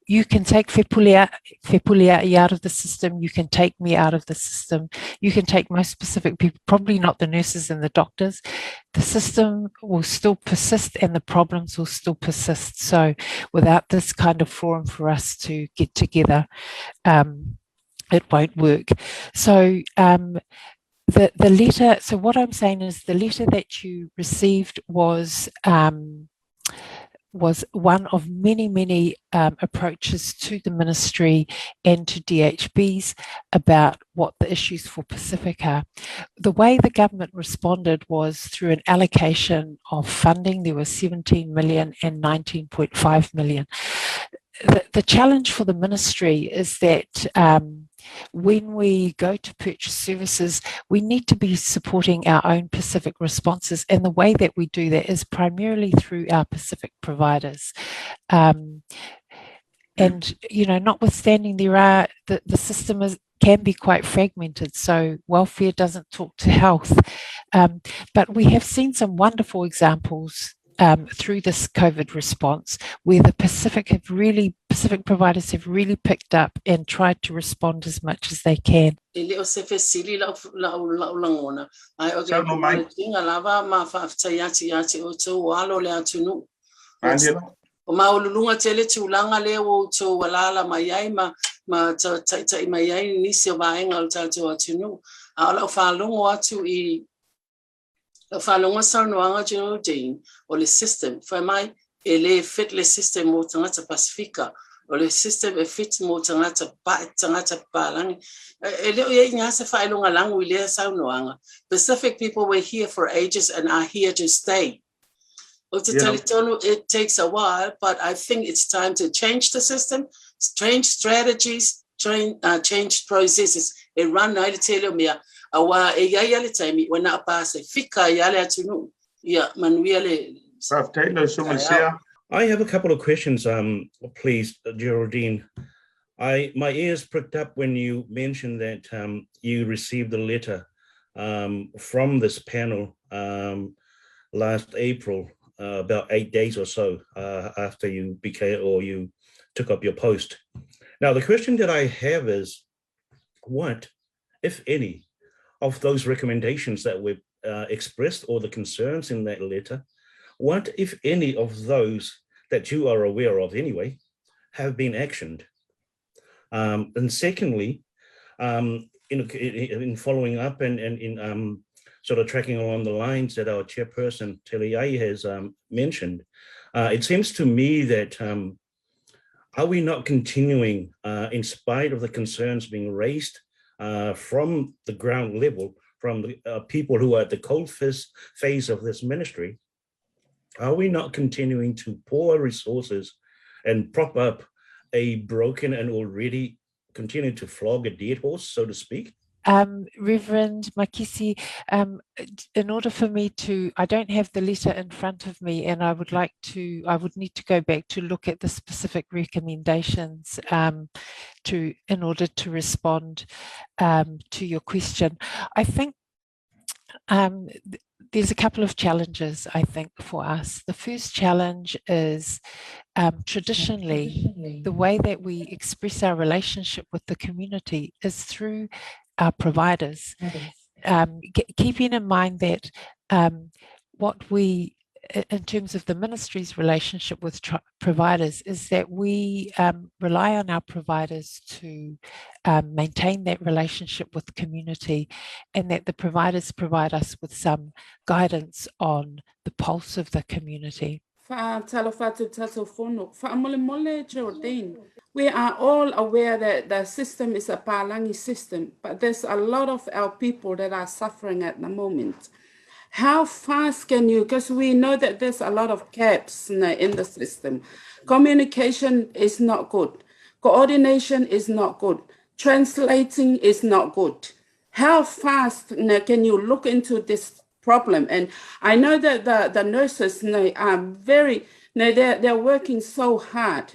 You can take Fepulea'i out of the system, you can take me out of the system, you can take most specific people, probably not the nurses and the doctors. The system will still persist and the problems will still persist. So without this kind of forum for us to get together, it won't work. So the letter, so what I'm saying is the letter that you received was one of many, many approaches to the ministry and to DHBs about what the issues for Pacific are. The way the government responded was through an allocation of funding. There was 17 million and 19.5 million. The challenge for the ministry is that when we go to purchase services, we need to be supporting our own Pacific responses, and the way that we do that is primarily through our Pacific providers. And, you know, notwithstanding, there are the system can be quite fragmented, so welfare doesn't talk to health. But we have seen some wonderful examples through this COVID response where the Pacific providers have really picked up and tried to respond as much as they can. E le o se fesili lau lagona, ae o ke acknowledge-ina lava ma faafetai atu ia te outou o alo o le atunuu. O maualuluga tele tulaga lea ua outou alaala mai ai ma taitai mai ai nisi o vaega o le tatou atunuu. A o lau faalogo atu i Lau faalogo saunoaga Geraldine, o le system, fai mai e le fit le system mo tagata Pasifika, o le system e fit mo tagata tagata papalagi. E le o i ai ni a se faailogalanu i lea saunoaga. Pacific people were here for ages and are here to stay. Ou te talitonu it takes a while, but I think it's time to change the system, change strategies, change processes e run ai le tele o mea, auā e i ai lava le taimi ua na o Pasefika ai lava le atunuu. Ia manuia le Faafetai lau Susuga i le Sea. I have a couple of questions, please, Geraldine. I my ears pricked up when you mentioned that you received a letter from this panel last April, about 8 days or so after you became or you took up your post. Now, the question that I have is, what, if any, of those recommendations that were expressed or the concerns in that letter, what, if any, of those that you are aware of anyway, have been actioned? And secondly, in following up and in sort of tracking along the lines that our chairperson, Teliai, has mentioned, it seems to me that are we not continuing, in spite of the concerns being raised from the ground level, from the people who are at the cold phase of this ministry, are we not continuing to pour resources and prop up a broken and already continue to flog a dead horse, so to speak? Reverend Makisi, in order for me to, I don't have the letter in front of me, and I would like to, I would need to go back to look at the specific recommendations in order to respond to your question. I think there's a couple of challenges, I think, for us. The first challenge is traditionally, the way that we express our relationship with the community is through our providers. Keeping in mind that what we, in terms of the ministry's relationship with providers, is that we rely on our providers to maintain that relationship with the community, and that the providers provide us with some guidance on the pulse of the community. We are all aware that the system is a palangi system, but there's a lot of our people that are suffering at the moment. How fast can you, because we know that there's a lot of gaps in the system. Communication is not good. Coordination is not good. Translating is not good. How fast can you look into this problem? And I know that the nurses are very, they're working so hard.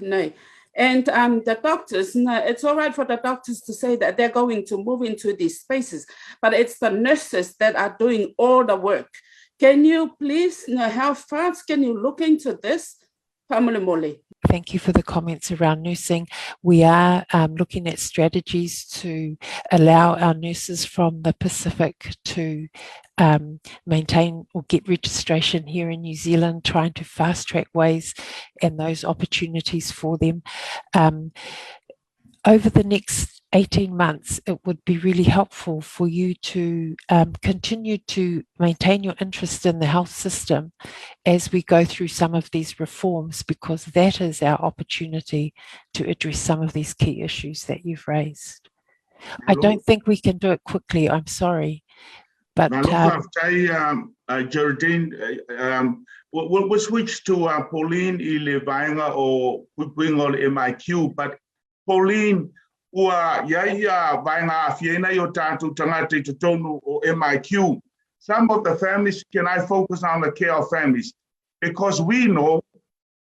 And the doctors, it's all right for the doctors to say that they're going to move into these spaces, but it's the nurses that are doing all the work. Can you please, how fast can you look into this? Pamela. Thank you for the comments around nursing. We are looking at strategies to allow our nurses from the Pacific to maintain or get registration here in New Zealand, trying to fast track ways and those opportunities for them. Over the next 18 months, it would be really helpful for you to continue to maintain your interest in the health system as we go through some of these reforms, because that is our opportunity to address some of these key issues that you've raised. I don't think we can do it quickly, I'm sorry. But Geraldine, we'll switch to Pauline i le vaega o puipuiga o le MIQ, but Pauline, ua i ai ia vaega aafia ai nai o tatou tagata i totonu o MIQ. Some of the families, can I focus on the care of families? Because we know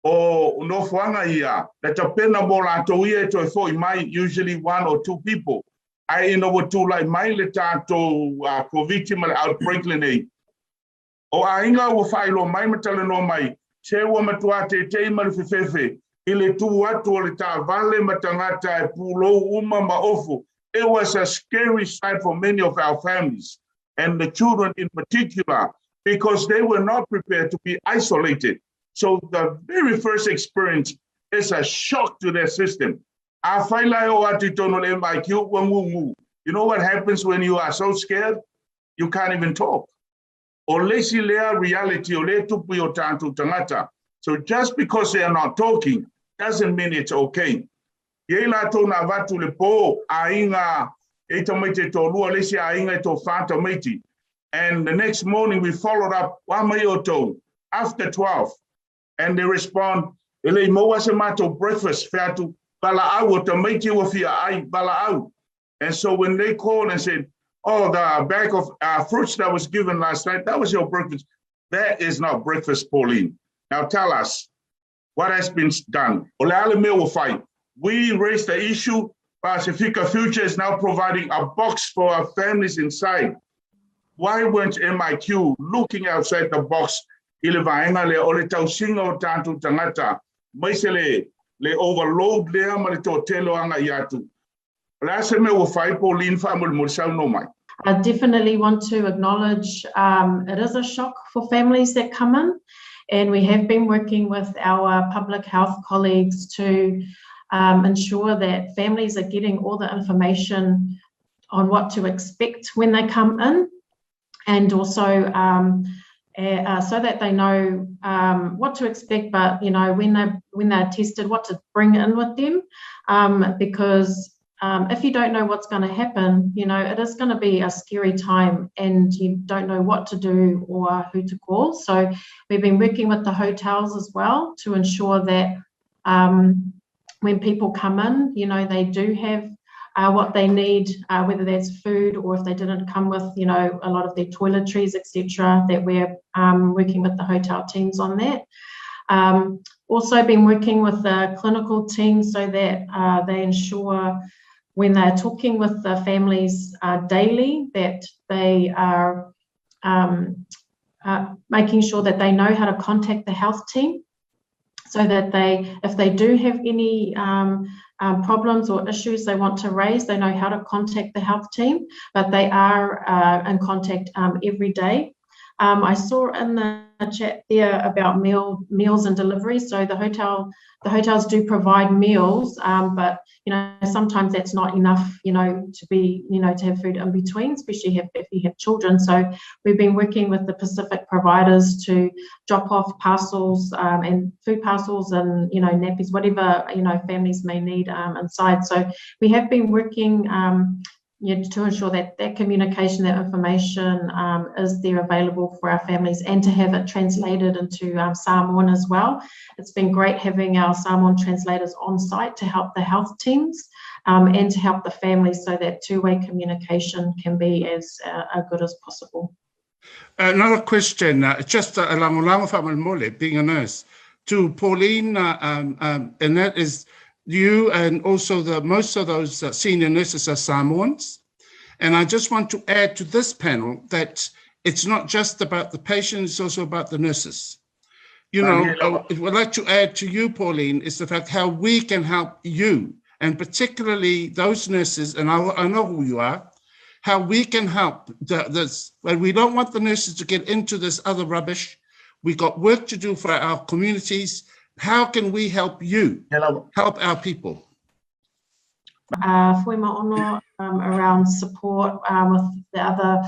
o nofoaga ia, le tapena mo latou ia e toe fo'i mai, usually one or two people. Ae ina ua tulai mai le tatou Koviti ma le outbreak lenei, o aiga ua faailoa mai ma talanoa mai, se ua matuā teitei ma le fefefe i le tu atu o le taavale ma tagata e pulou uma ma ofu. It was a scary sight for many of our families and the children in particular, because they were not prepared to be isolated. So the very first experience is a shock to their system. Afai la e oo atu i totonu o le MIQ, ua gugu. You know what happens when you are so scared? You can't even talk. O le isi lea reality o lea e tupu i o tatou tagata. So just because they are not talking doesn't mean it's okay. E i ai latou na avatu le po, aiga e ai tamaiti e toalua, le isi aiga e toafa tamaiti. And the next morning we followed up, wa mai outou, after 12. And they respond, e le i maua se matou breakfast, fai atu, valaau, o tamaiti ua fia ai, valaau. And so when they called and said, oh, the bag of fruits that was given last night, that was your breakfast. That is not breakfast, Pauline. Now tell us, what has been done? O le a le mea ua fai? We raised the issue. Pasifika Future is now providing a box for our families inside. Why weren't MIQ looking outside the box i le vaega lea o le tausiga o tatou tagata, maise le, le overload lea ma le toatele o agai atu? O le a se mea ua fai, Pauline, faamolemole saunoa mai. I definitely want to acknowledge it is a shock for families that come in, and we have been working with our public health colleagues to ensure that families are getting all the information on what to expect when they come in, and also so that they know what to expect, but you know, when they when they're tested, what to bring in with them, because if you don't know what's going to happen, you know, it is going to be a scary time and you don't know what to do or who to call. So we've been working with the hotels as well to ensure that when people come in, you know, they do have what they need, whether that's food or if they didn't come with, you know, a lot of their toiletries, etc., that we're working with the hotel teams on that. Also been working with the clinical team so that they ensure when they're talking with the families daily that they are making sure that they know how to contact the health team so that they, if they do have any problems or issues they want to raise, they know how to contact the health team, but they are in contact every day. I saw in the chat there about meals and delivery. So the hotels do provide meals, but you know, sometimes that's not enough, you know, to be, you know, to have food in between, especially if you have children. So we've been working with the Pacific providers to drop off parcels and food parcels and, you know, nappies, whatever, you know, families may need inside. So we have been working you know, to ensure that that communication, that information is there available for our families, and to have it translated into Samoan as well. It's been great having our Samoan translators on site to help the health teams and to help the families so that two-way communication can be as good as possible. Another question, just a lagolago faamolemole, being a nurse, to Pauline, and that is you and also the most of those senior nurses are Samoans. And I just want to add to this panel that it's not just about the patients, it's also about the nurses. You know, I would like to add to you, Pauline, is the fact how we can help you, and particularly those nurses, and I know who you are, how we can help this. Well, we don't want the nurses to get into this other rubbish. We got work to do for our communities. How can we help you help our people? Fuimaono around support with the other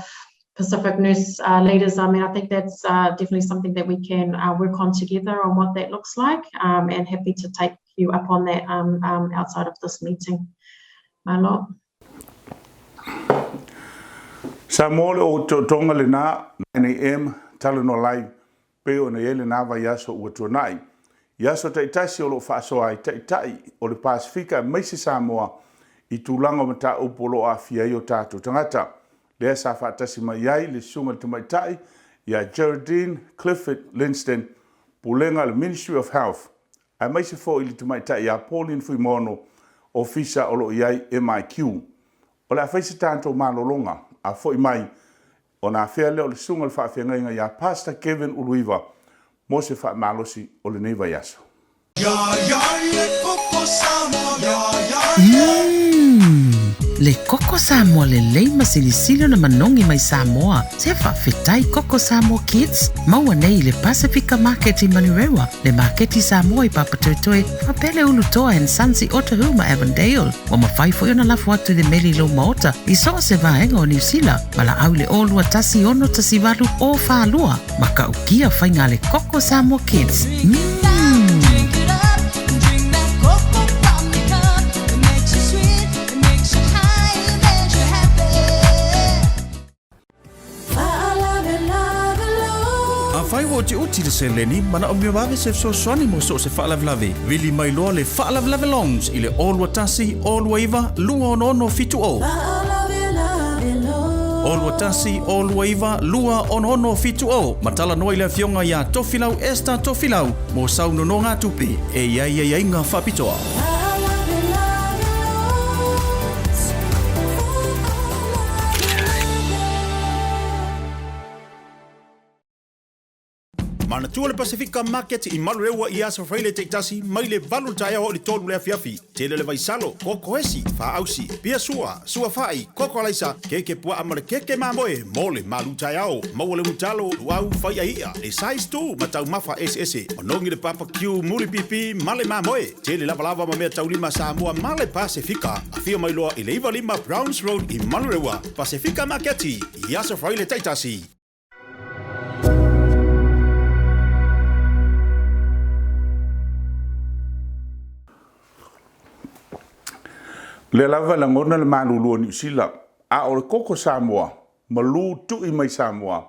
Pacific nurse leaders. I mean, I think that's definitely something that we can work on together on what that looks like, and happy to take you up on that outside of this meeting. Malo. Samoa le otootoga lena 9am Talanoa Live pei ona i ai lena vaiaso ua tuanai. I aso taitasi o lo o faasoa ai Taitai o le Pasefika aemaise Samoa i tulaga o mataupu o lo o aafia ai o tatou tagata. Lea sa faatasi mai ai le Susuga i le Tamaitai ia Geraldine Clifford Linston, Pulega a le Ministry of Health, aemaise foi le Tamaitai ia Pauline Fuimaono, Ofisa o lo o i ai MIQ. O le a fai se tatou malologa a foi mai ona afea lea o le Susuga i le Faafeagaiga ia Pastor Kevin Uluiva mo se faamalosi o lenei vaiaso. Umm! Le koko Samoa lelei ma silisili ona manogi mai Samoa. Se faafetai Koko Samoa Kids, maua nei i le Pasifika Market i Manurewa, le Maketi Samoa i Papatoetoe, faapea le Ulutoa and Sons i Otahuhu ma Avondale. Ua mafai foi ona lafo atu i le meli i lou maota i so o se vaega o Niu Sila, valaau i le 0 2 1 6 1 8 0 4 2. Matautia faiga a le Koko Samoa Kids. Umm! Afai ua utiuti le seleni, manaomia vave se fesoasoani mo so o se faalavelave, vili mai loa le Faalavelave Loans i le 021 029 26670. 021 029 26670 ma talanoa i le Afioga ia Tofilau Esther Tofilau mo sau nonogatupe e i ai aiaiga faapitoa. Manatua le Pasefika Market i Manurewa i aso Friday taitasi mai le 8 le taeao oo i le 3 le afiafi. Tele le vaisalo, koko esi, faausi, pia sua, sua fai, koko alaisa, keke puaa ma le keke mamoe mo le malu taeao. Maua le umutalo, luau, fai'a i'a, le size tu ma taumafa eseese. Manogi le barbecue, muli pipi ma le mamoe. Tele lavalava ma mea taulima Samoa ma le Pasefika. Afio mai loa i le 95 Browns Road i Manurewa, Pasefika Maketi, i aso Fraile taitasi. Lea lava e lagona le malulu o Niu Sila, a o le koko Samoa, malu tui mai Samoa,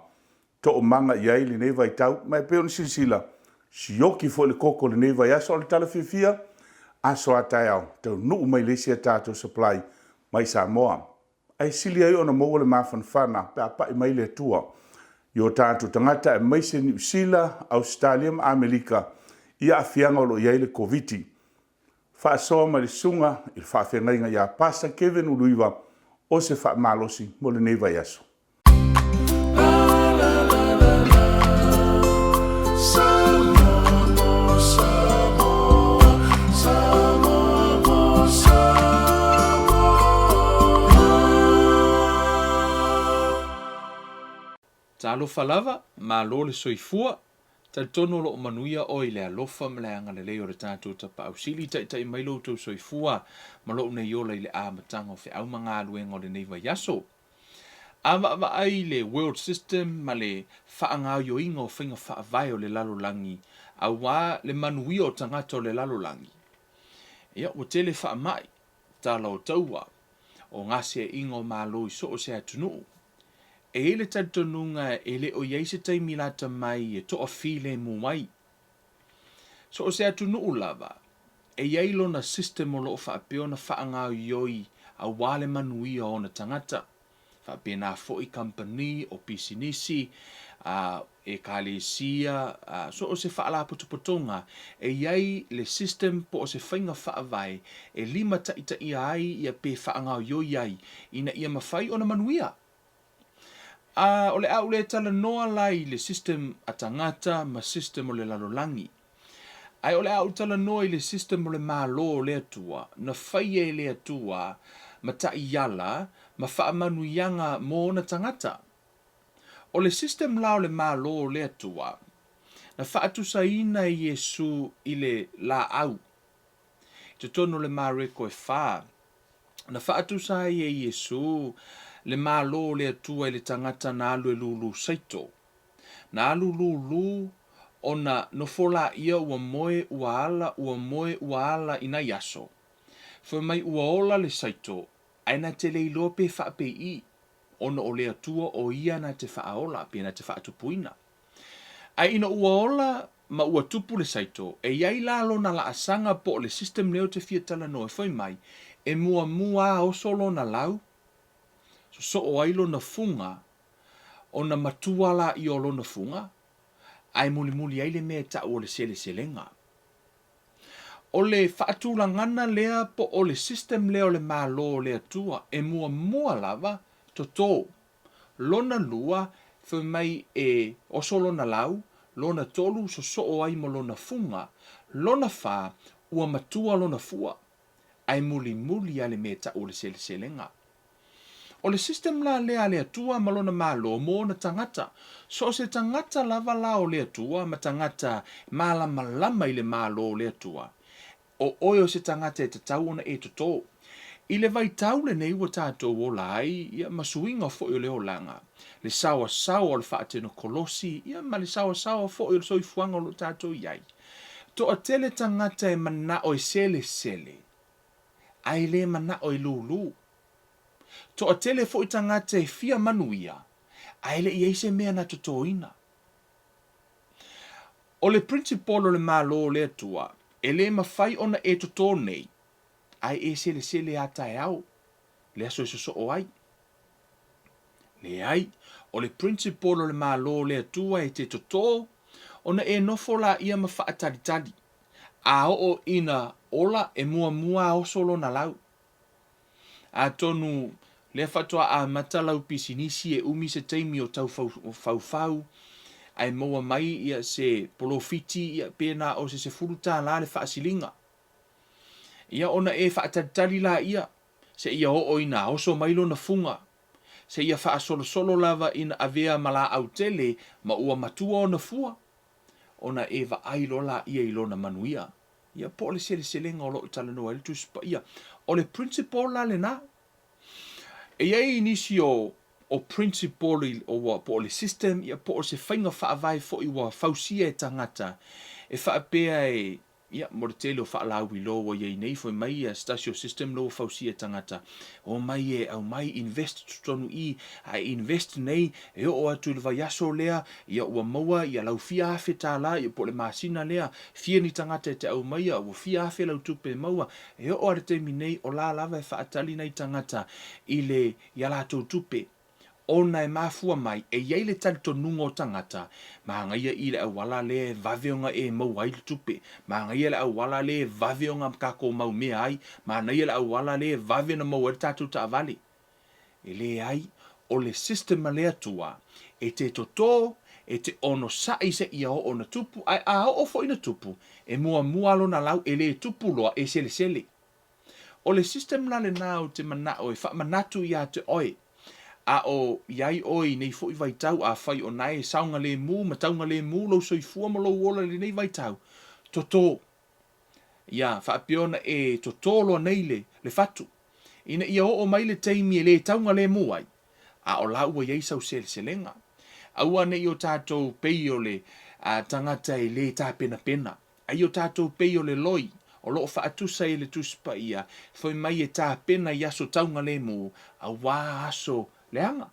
toomaga i ai lenei vaitau, ma e pei ona silasila, sioki foi le koko i lenei vaiaso, a o le tala fiafia, aso a taeao, taunuu mai le isi a tatou supply mai Samoa. Ae sili ai ona maua le mafanafana pe a pai mai le Atua i o tatou tagata aemaise Niu Sila, Ausetalia ma Amelika i aafiaga o lo o i ai le Koviti. Faasoa mai le Susuga i le Faafeagaiga ia Pastor Kevin Uluiva o se faamalosi mo lenei vaiaso. Talofa lava, malo le soifua, talitonu o lo o manuia oe i le alofa ma le agalelei o le tatou Tapaau Sili, taitai mai lo outou soifua ma lou nei ola i le amataga o feau ma galuega o lenei vaiaso. A vaavaai i le world system ma le faagaoioiga o faiga faavae o le lalolagi aua le manuia o tagata o le lalolagi, ia ua tele faamai, tala o taua, o gaseaiga o malo i so o se atunuu. E i ai le talitonuga e le o i ai se taimi lata mai e toafilemu ai. So o se atunuu lava, e i ai lona system o lo o faapea ona faagaoioi aua le manuia o ona tagata, faapena foi kamupani, o pisinisi, a, ekalesia, a, so o se faalapotopotoga, e i ai le system po o se faiga faavae e limataitaia ai ia pe faagaoioi ai ina ia mafai ona manuia. A o le a ou le talanoa la i le system a tagata ma system o le lalolagi. Ae o le a ou talanoa i le system o le Malo o le Atua na faia e le Atua ma taiala ma faamanuiaga mo ona tagata. O le system la o le Malo o le Atua na faatusaina e Iesu i le laau. I totonu o le Mareko e fa, Na faatusa ai e Iesū le Malo o le Atua i le tagata na alu e lūlū saito. Na alu lūlū ona nofo laia ua moe ua ala ua moe ua ala i nai aso. Fai mai ua ola le saito ae na te le iloa pe faapei'i ona o le Atua o ia na te faaola pe na te faatupuina. Ae ina ua ola ma ua tupu le saito, e i ai la lona laasaga po o le system lea ou te fia talanoa e fai mai, e muamua a oso lona lau, sosoo ai lona fuga, ona matua laia o lona fuga, ae mulimuli ai le mea e tau o le seleselega. O le faatulagana lea po o le system lea o le Malo o le Atua e muamua lava toto. Lona lua, fai mai e oso lona lau, lona tolu, sosoo ai ma lona fuga, lona fa, ua matua lona fua, ae mulimuli a le mea e tau o le seleselega. O le system la lea a le Atua ma lona Malo mo ona tagata. So o se tagata lava la o le Atua ma tagata malamalama i le Malo o le Atua, O oe o se tagata e tatau ona e totō. I le vaitau lenei ua tatou ola ai, ia, ma suiga foi o le olaga, le saoasaoa o le faatenokolosī, ia, ma le saoasaoa foi o le soifuaga o lo o tatou i ai. Toatele tagata e manao e selesele, ae le manao e lūlū. Toatele foi tagata e fia manuia, ae le i ai se mea na totōina. O le principle o le Malo o le Atua, e le mafai ona e totō nei, ae e selesele a taeao, le aso e sosoo ai. Leai, o le principle o le Malo o le Atua e te totō, ona e nofo laia ma faatalitali, a oo ina ola e muamua a oso lona lau. Atonu lea faatoa amata lau pisinisi e umi se taimi o tau faufau. ae maua mai ia se polofiti ia pe na o se $10 le faasiliga. Ia ona e faatalitali laia seia oo ina oso mai lona fuga, seia faasolosolo lava ina avea ma laau tele ma ua matua ona fua, ona e vaai loa laia i lona manuia. Ia po o le seleselega o lo o talanoa ai le Tusi Paia. O le principle la lena. E i ai nisi o o principle i, o ua, po o le system, ia po o se faiga faavae foi ua fausia e tagata e faapea e, ia, mo le tele o faalauiloa ua i ai nei, fai mai ia se tasi o system lea ua fausia e tagata, omai e aumai invest totonu i i, a e invest nei, e oo atu i le vaiaso lea, ia ua maua ia lau fia $1000, ia po o le masina lea, fia ni tagata e te aumaia, ua fia afe lau tupe e maua, e oo lava i le taimi nei, o la lava e faatali nai tagata i le, i a latou tupe, ona e mafua mai e i ai le talitonuga o tagata, manaia i le auala lea e vave ona e maua ai le tupe, manaia le auala lea e vave ona tatou mau mea ai, manaia le auala lea e vave ona maua ai le tatou taavale. E leai, o le system a le Atua, e te totō, e te onosai seia oo ona tupu, ae a oo foi ina tupu, e muamua lona lau, e le tupu loa, e selesele. O le system la lena ou te manao e faamanatu ia te oe, a o i ai oe i nei foi vaitau, afai o na e saogalemu ma taugalemu lou soifua ma lou ola i lenei vaitau, totō. Ia, faapea ona e totō loa nei le, le fatu, ina ia oo mai le taimi e le taugalemu ai, a o la ua i ai sau seleselega. Aua ne i o tatou pei o le a, tagata e le tapenapena, A i o tatou pei o le loi, o lo o faatusa i le Tusi Paia, fai mai e tapena i aso taugalemu, auā aso leaga.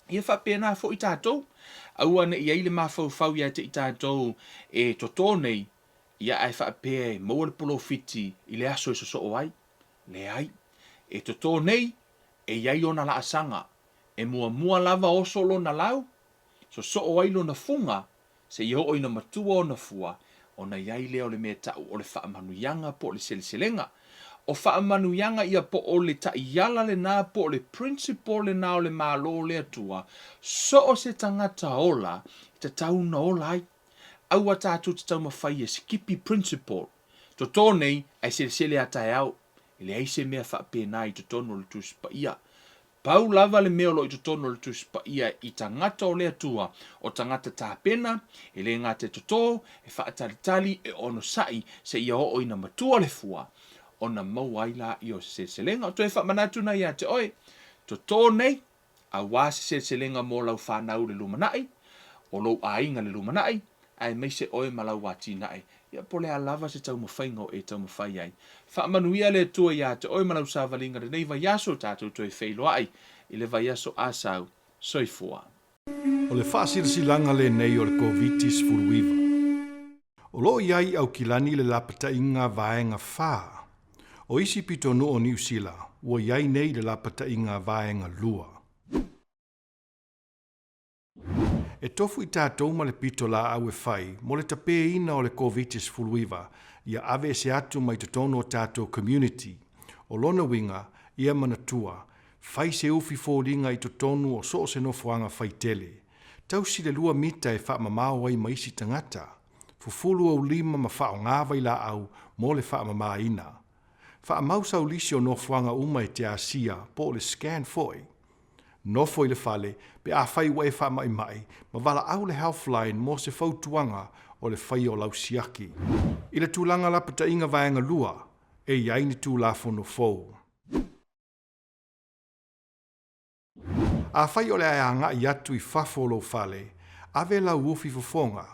Ia faapena foi tatou, aua ne i ai le mafaufau ia te i tatou e totō nei, ia ae faapea e maua le polofiti i le aso e sosoo ai. Leai. E totō nei, e i ai ona laasaga. E muamua lava oso lona lau, sosoo ai lona fuga, Seia oo ina matua ona fua, ona i ai lea o le mea ta'u o le faamanuiaga po o le seleselega. O faamanuiaga ia po o le ta'iala lenā po o le principle lenā o le Malo o le Atua, so o se tagata ola e tatau ona ola ai. Aua tatou te taumafai e sikipi principle. Totō nei ae selesele a taeao. E leai se mea faapena i totonu o le Tusi Paia. Pau lava le mea o lo o i totonu o le Tusi Paia i tagata o le Atua, o tagata tapena, e le gata e totō, e faatalitali, e onosai, seia oo ina matua le fua, ona maua ai laia o se seleselega. O toe faamanatu na ia te oe, totō nei, auā se seleselega mo lau fanau i le lumanai, o lou aiga i le lumanai, aemaise oe ma lau atinae Ia po o le a lava se taumafaiga o e taumafai ai. Faamanuia le Atua iā te oe ma lau savaliga lenei vaiaso tatou toe feiloai i le vaiaso a sau. Soifua. O le faasilasilaga lenei o le Koviti-19. O lo o i ai i Aukilani le lapataiga Vaega 4. O isi pitonuu o Niu Sila ua i ai nei le lapataiga Vaega 2. E tofu i tatou ma le pito laau e fai mo le tapeina o le Koviti-19 ia aveese atu mai totonu o tatou community. O lona uiga, ia manatua, fai se ufi foliga i totonu o so o se nofoaga faitele. Tausi le lua mita e faamamao ai ma isi tagata. Fufulu ou lima ma faaaoga vailaau mo le faamamaina. Faamau sau lisi o nofoaga uma e te asia po o le scan foi. Nofo i le fale pe afai ua e faamaimai ma valaau le Healthline mo se fautuaga o le faia o lau siaki. I le tulaga lapataiga vaega lua, e i ai ni Tulafono fou. Afai o le a e agai atu i fafo o lou fale, ave lau ufi fofoga.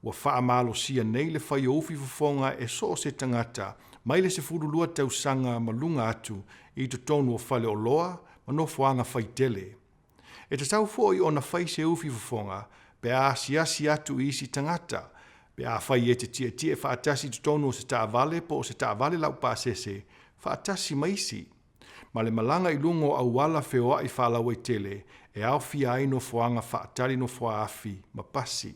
Ua faamalosia nei le fai o ufi fofoga e so o se tagata mai le 12 tausaga ma luga atu i totonu o faleoloa ma nofoaga faitele. E tatau foi ona fai se ufi fofoga pe a asiasi atu i isi tagata, pe afai e te tietie faatasi i totonu o se taavale po o se taavale laupasese faatasi ma isi. Ma le malaga i luga o auala feoai faalauaitele e aofia ai nofoaga faatali nofoaafi ma pasi.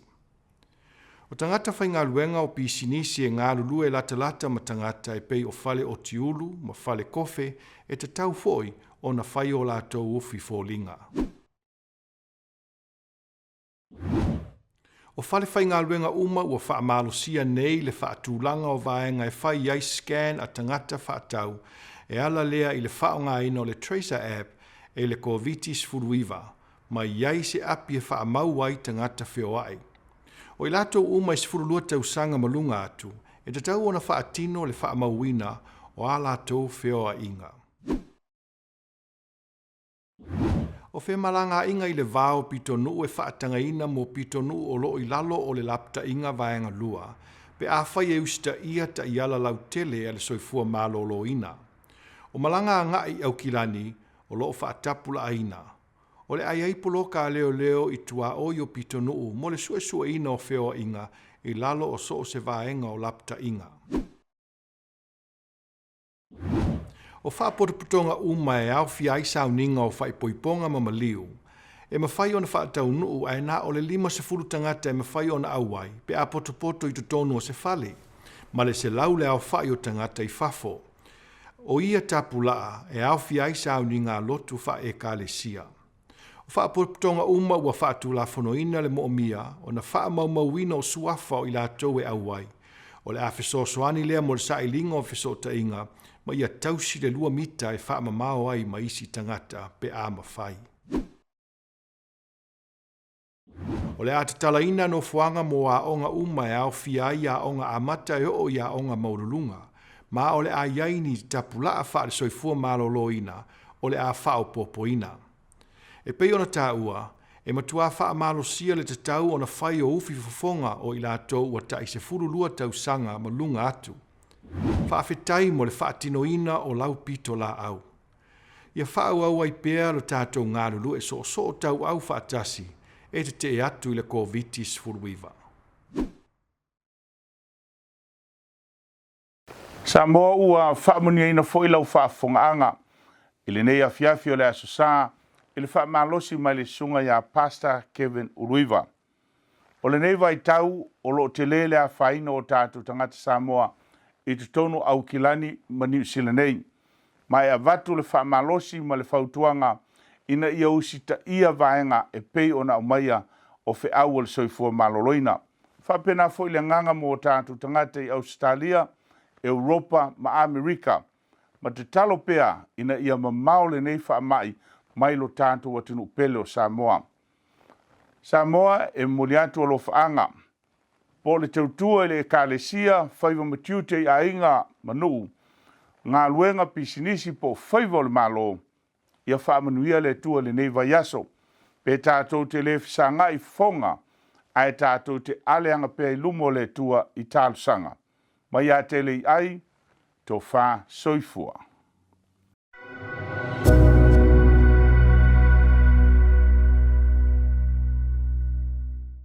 O tagata faigaluega o pisinisi e galulue latalata ma tagata e pei o fale otiulu ma fale kofe e tatau foi ona fai o latou ufi foliga. O fale faigaluega uma ua faamalosia nei le faatulaga o vaega e fai ai scan a tagata faatau e ala lea i le faaaogaina o le Tracer App e le Koviti-19 ma i ai se api e faamau ai tagata feoai. O i latou uma e 12 tausaga ma luga atu, e tatau ona faatino le faamauina o a latou feoaiga. O femalagaaiga i le va o pitonuu e faatagaina mo pitonuu o lo o i lalo o le lapataiga vaega 2, pe afai e usitaia taiala lautele a le soifua maloloina. O malaga agai i Aukilani o lo o faatapulaaina. O le a i ai poloka a leoleo i tuaoi o pitonuu mo le suesueina o feoaiga i lalo o so o se vaega o lapataiga. O faapotopotoga uma e aofia ai sauniga o faaipoipoga ma maliu, e mafai ona faataunuu ae na o le 50 tagata e mafai ona auai pe a potopoto i totonu o se fale, ma le 100 le aofai o tagata i fafo. O ia tapulaa e aofia ai sauniga a lotu faa-Ekalesia. O faapotopotoga uma ua faatulafonoina le moomia ona faamaumauina o suafa o i latou e auai, o le a fesoasoani lea mo le sailiga o fesootaiga ma ia tausi le 2 mita e faamamao ai ma isi tagata pe a mafai. O le a tatalaina nofoaga mo aoga uma e aofia ai aoga amata e oo i aoga maualuluga, ma o le a i ai ni tapulaa faale-soifua maloloina o le a faaopoopoina. E pei ona taua, e matuā faamalosia le tatau ona fai o ufi fofoga o i latou ua ta'i 12 tausaga ma luga atu. Faafetai mo le faatinoina o lau pitolaau. Ia faaauau ai pea lo tatou galulue soosoo tauau faatasi e tetee atu i le Koviti-19. Samoa ua faamanuiaina foi lau faafofogaaga i lenei afiafi o le Aso Sa i le faamalosi mai le Susuga ia Pastor Kevin Uluiva. O lenei vaitau o lo o tele le afaina o tatou tagata Samoa i totonu o Aukilani ma Niu Sila nei, ma e avatu le faamalosi ma le fautuaga ina ia usitaia vaega e pei ona aumaia o feau o le soifua maloloina. Faapena foi le agaga mo o tatou tagata i Ausetalia, Europa ma Amerika, ma tatalo pea ina ia mamao lenei faamai mai lo tatou atunuu pele o Samoa. Samoa e momoli atu alofaaga po o le tautua i le Ekalesia, faiva ma tiute i aiga ma nuu, galuega, pisinisi po o faiva o le Malo, ia faamanuia le Atua i lenei vaiaso. Pe tatou te le fesagai i fofoga, ae tatou te aleaga pea i luma o le Atua i talosaga. Mai ia te Lei'ai, tofa soifua.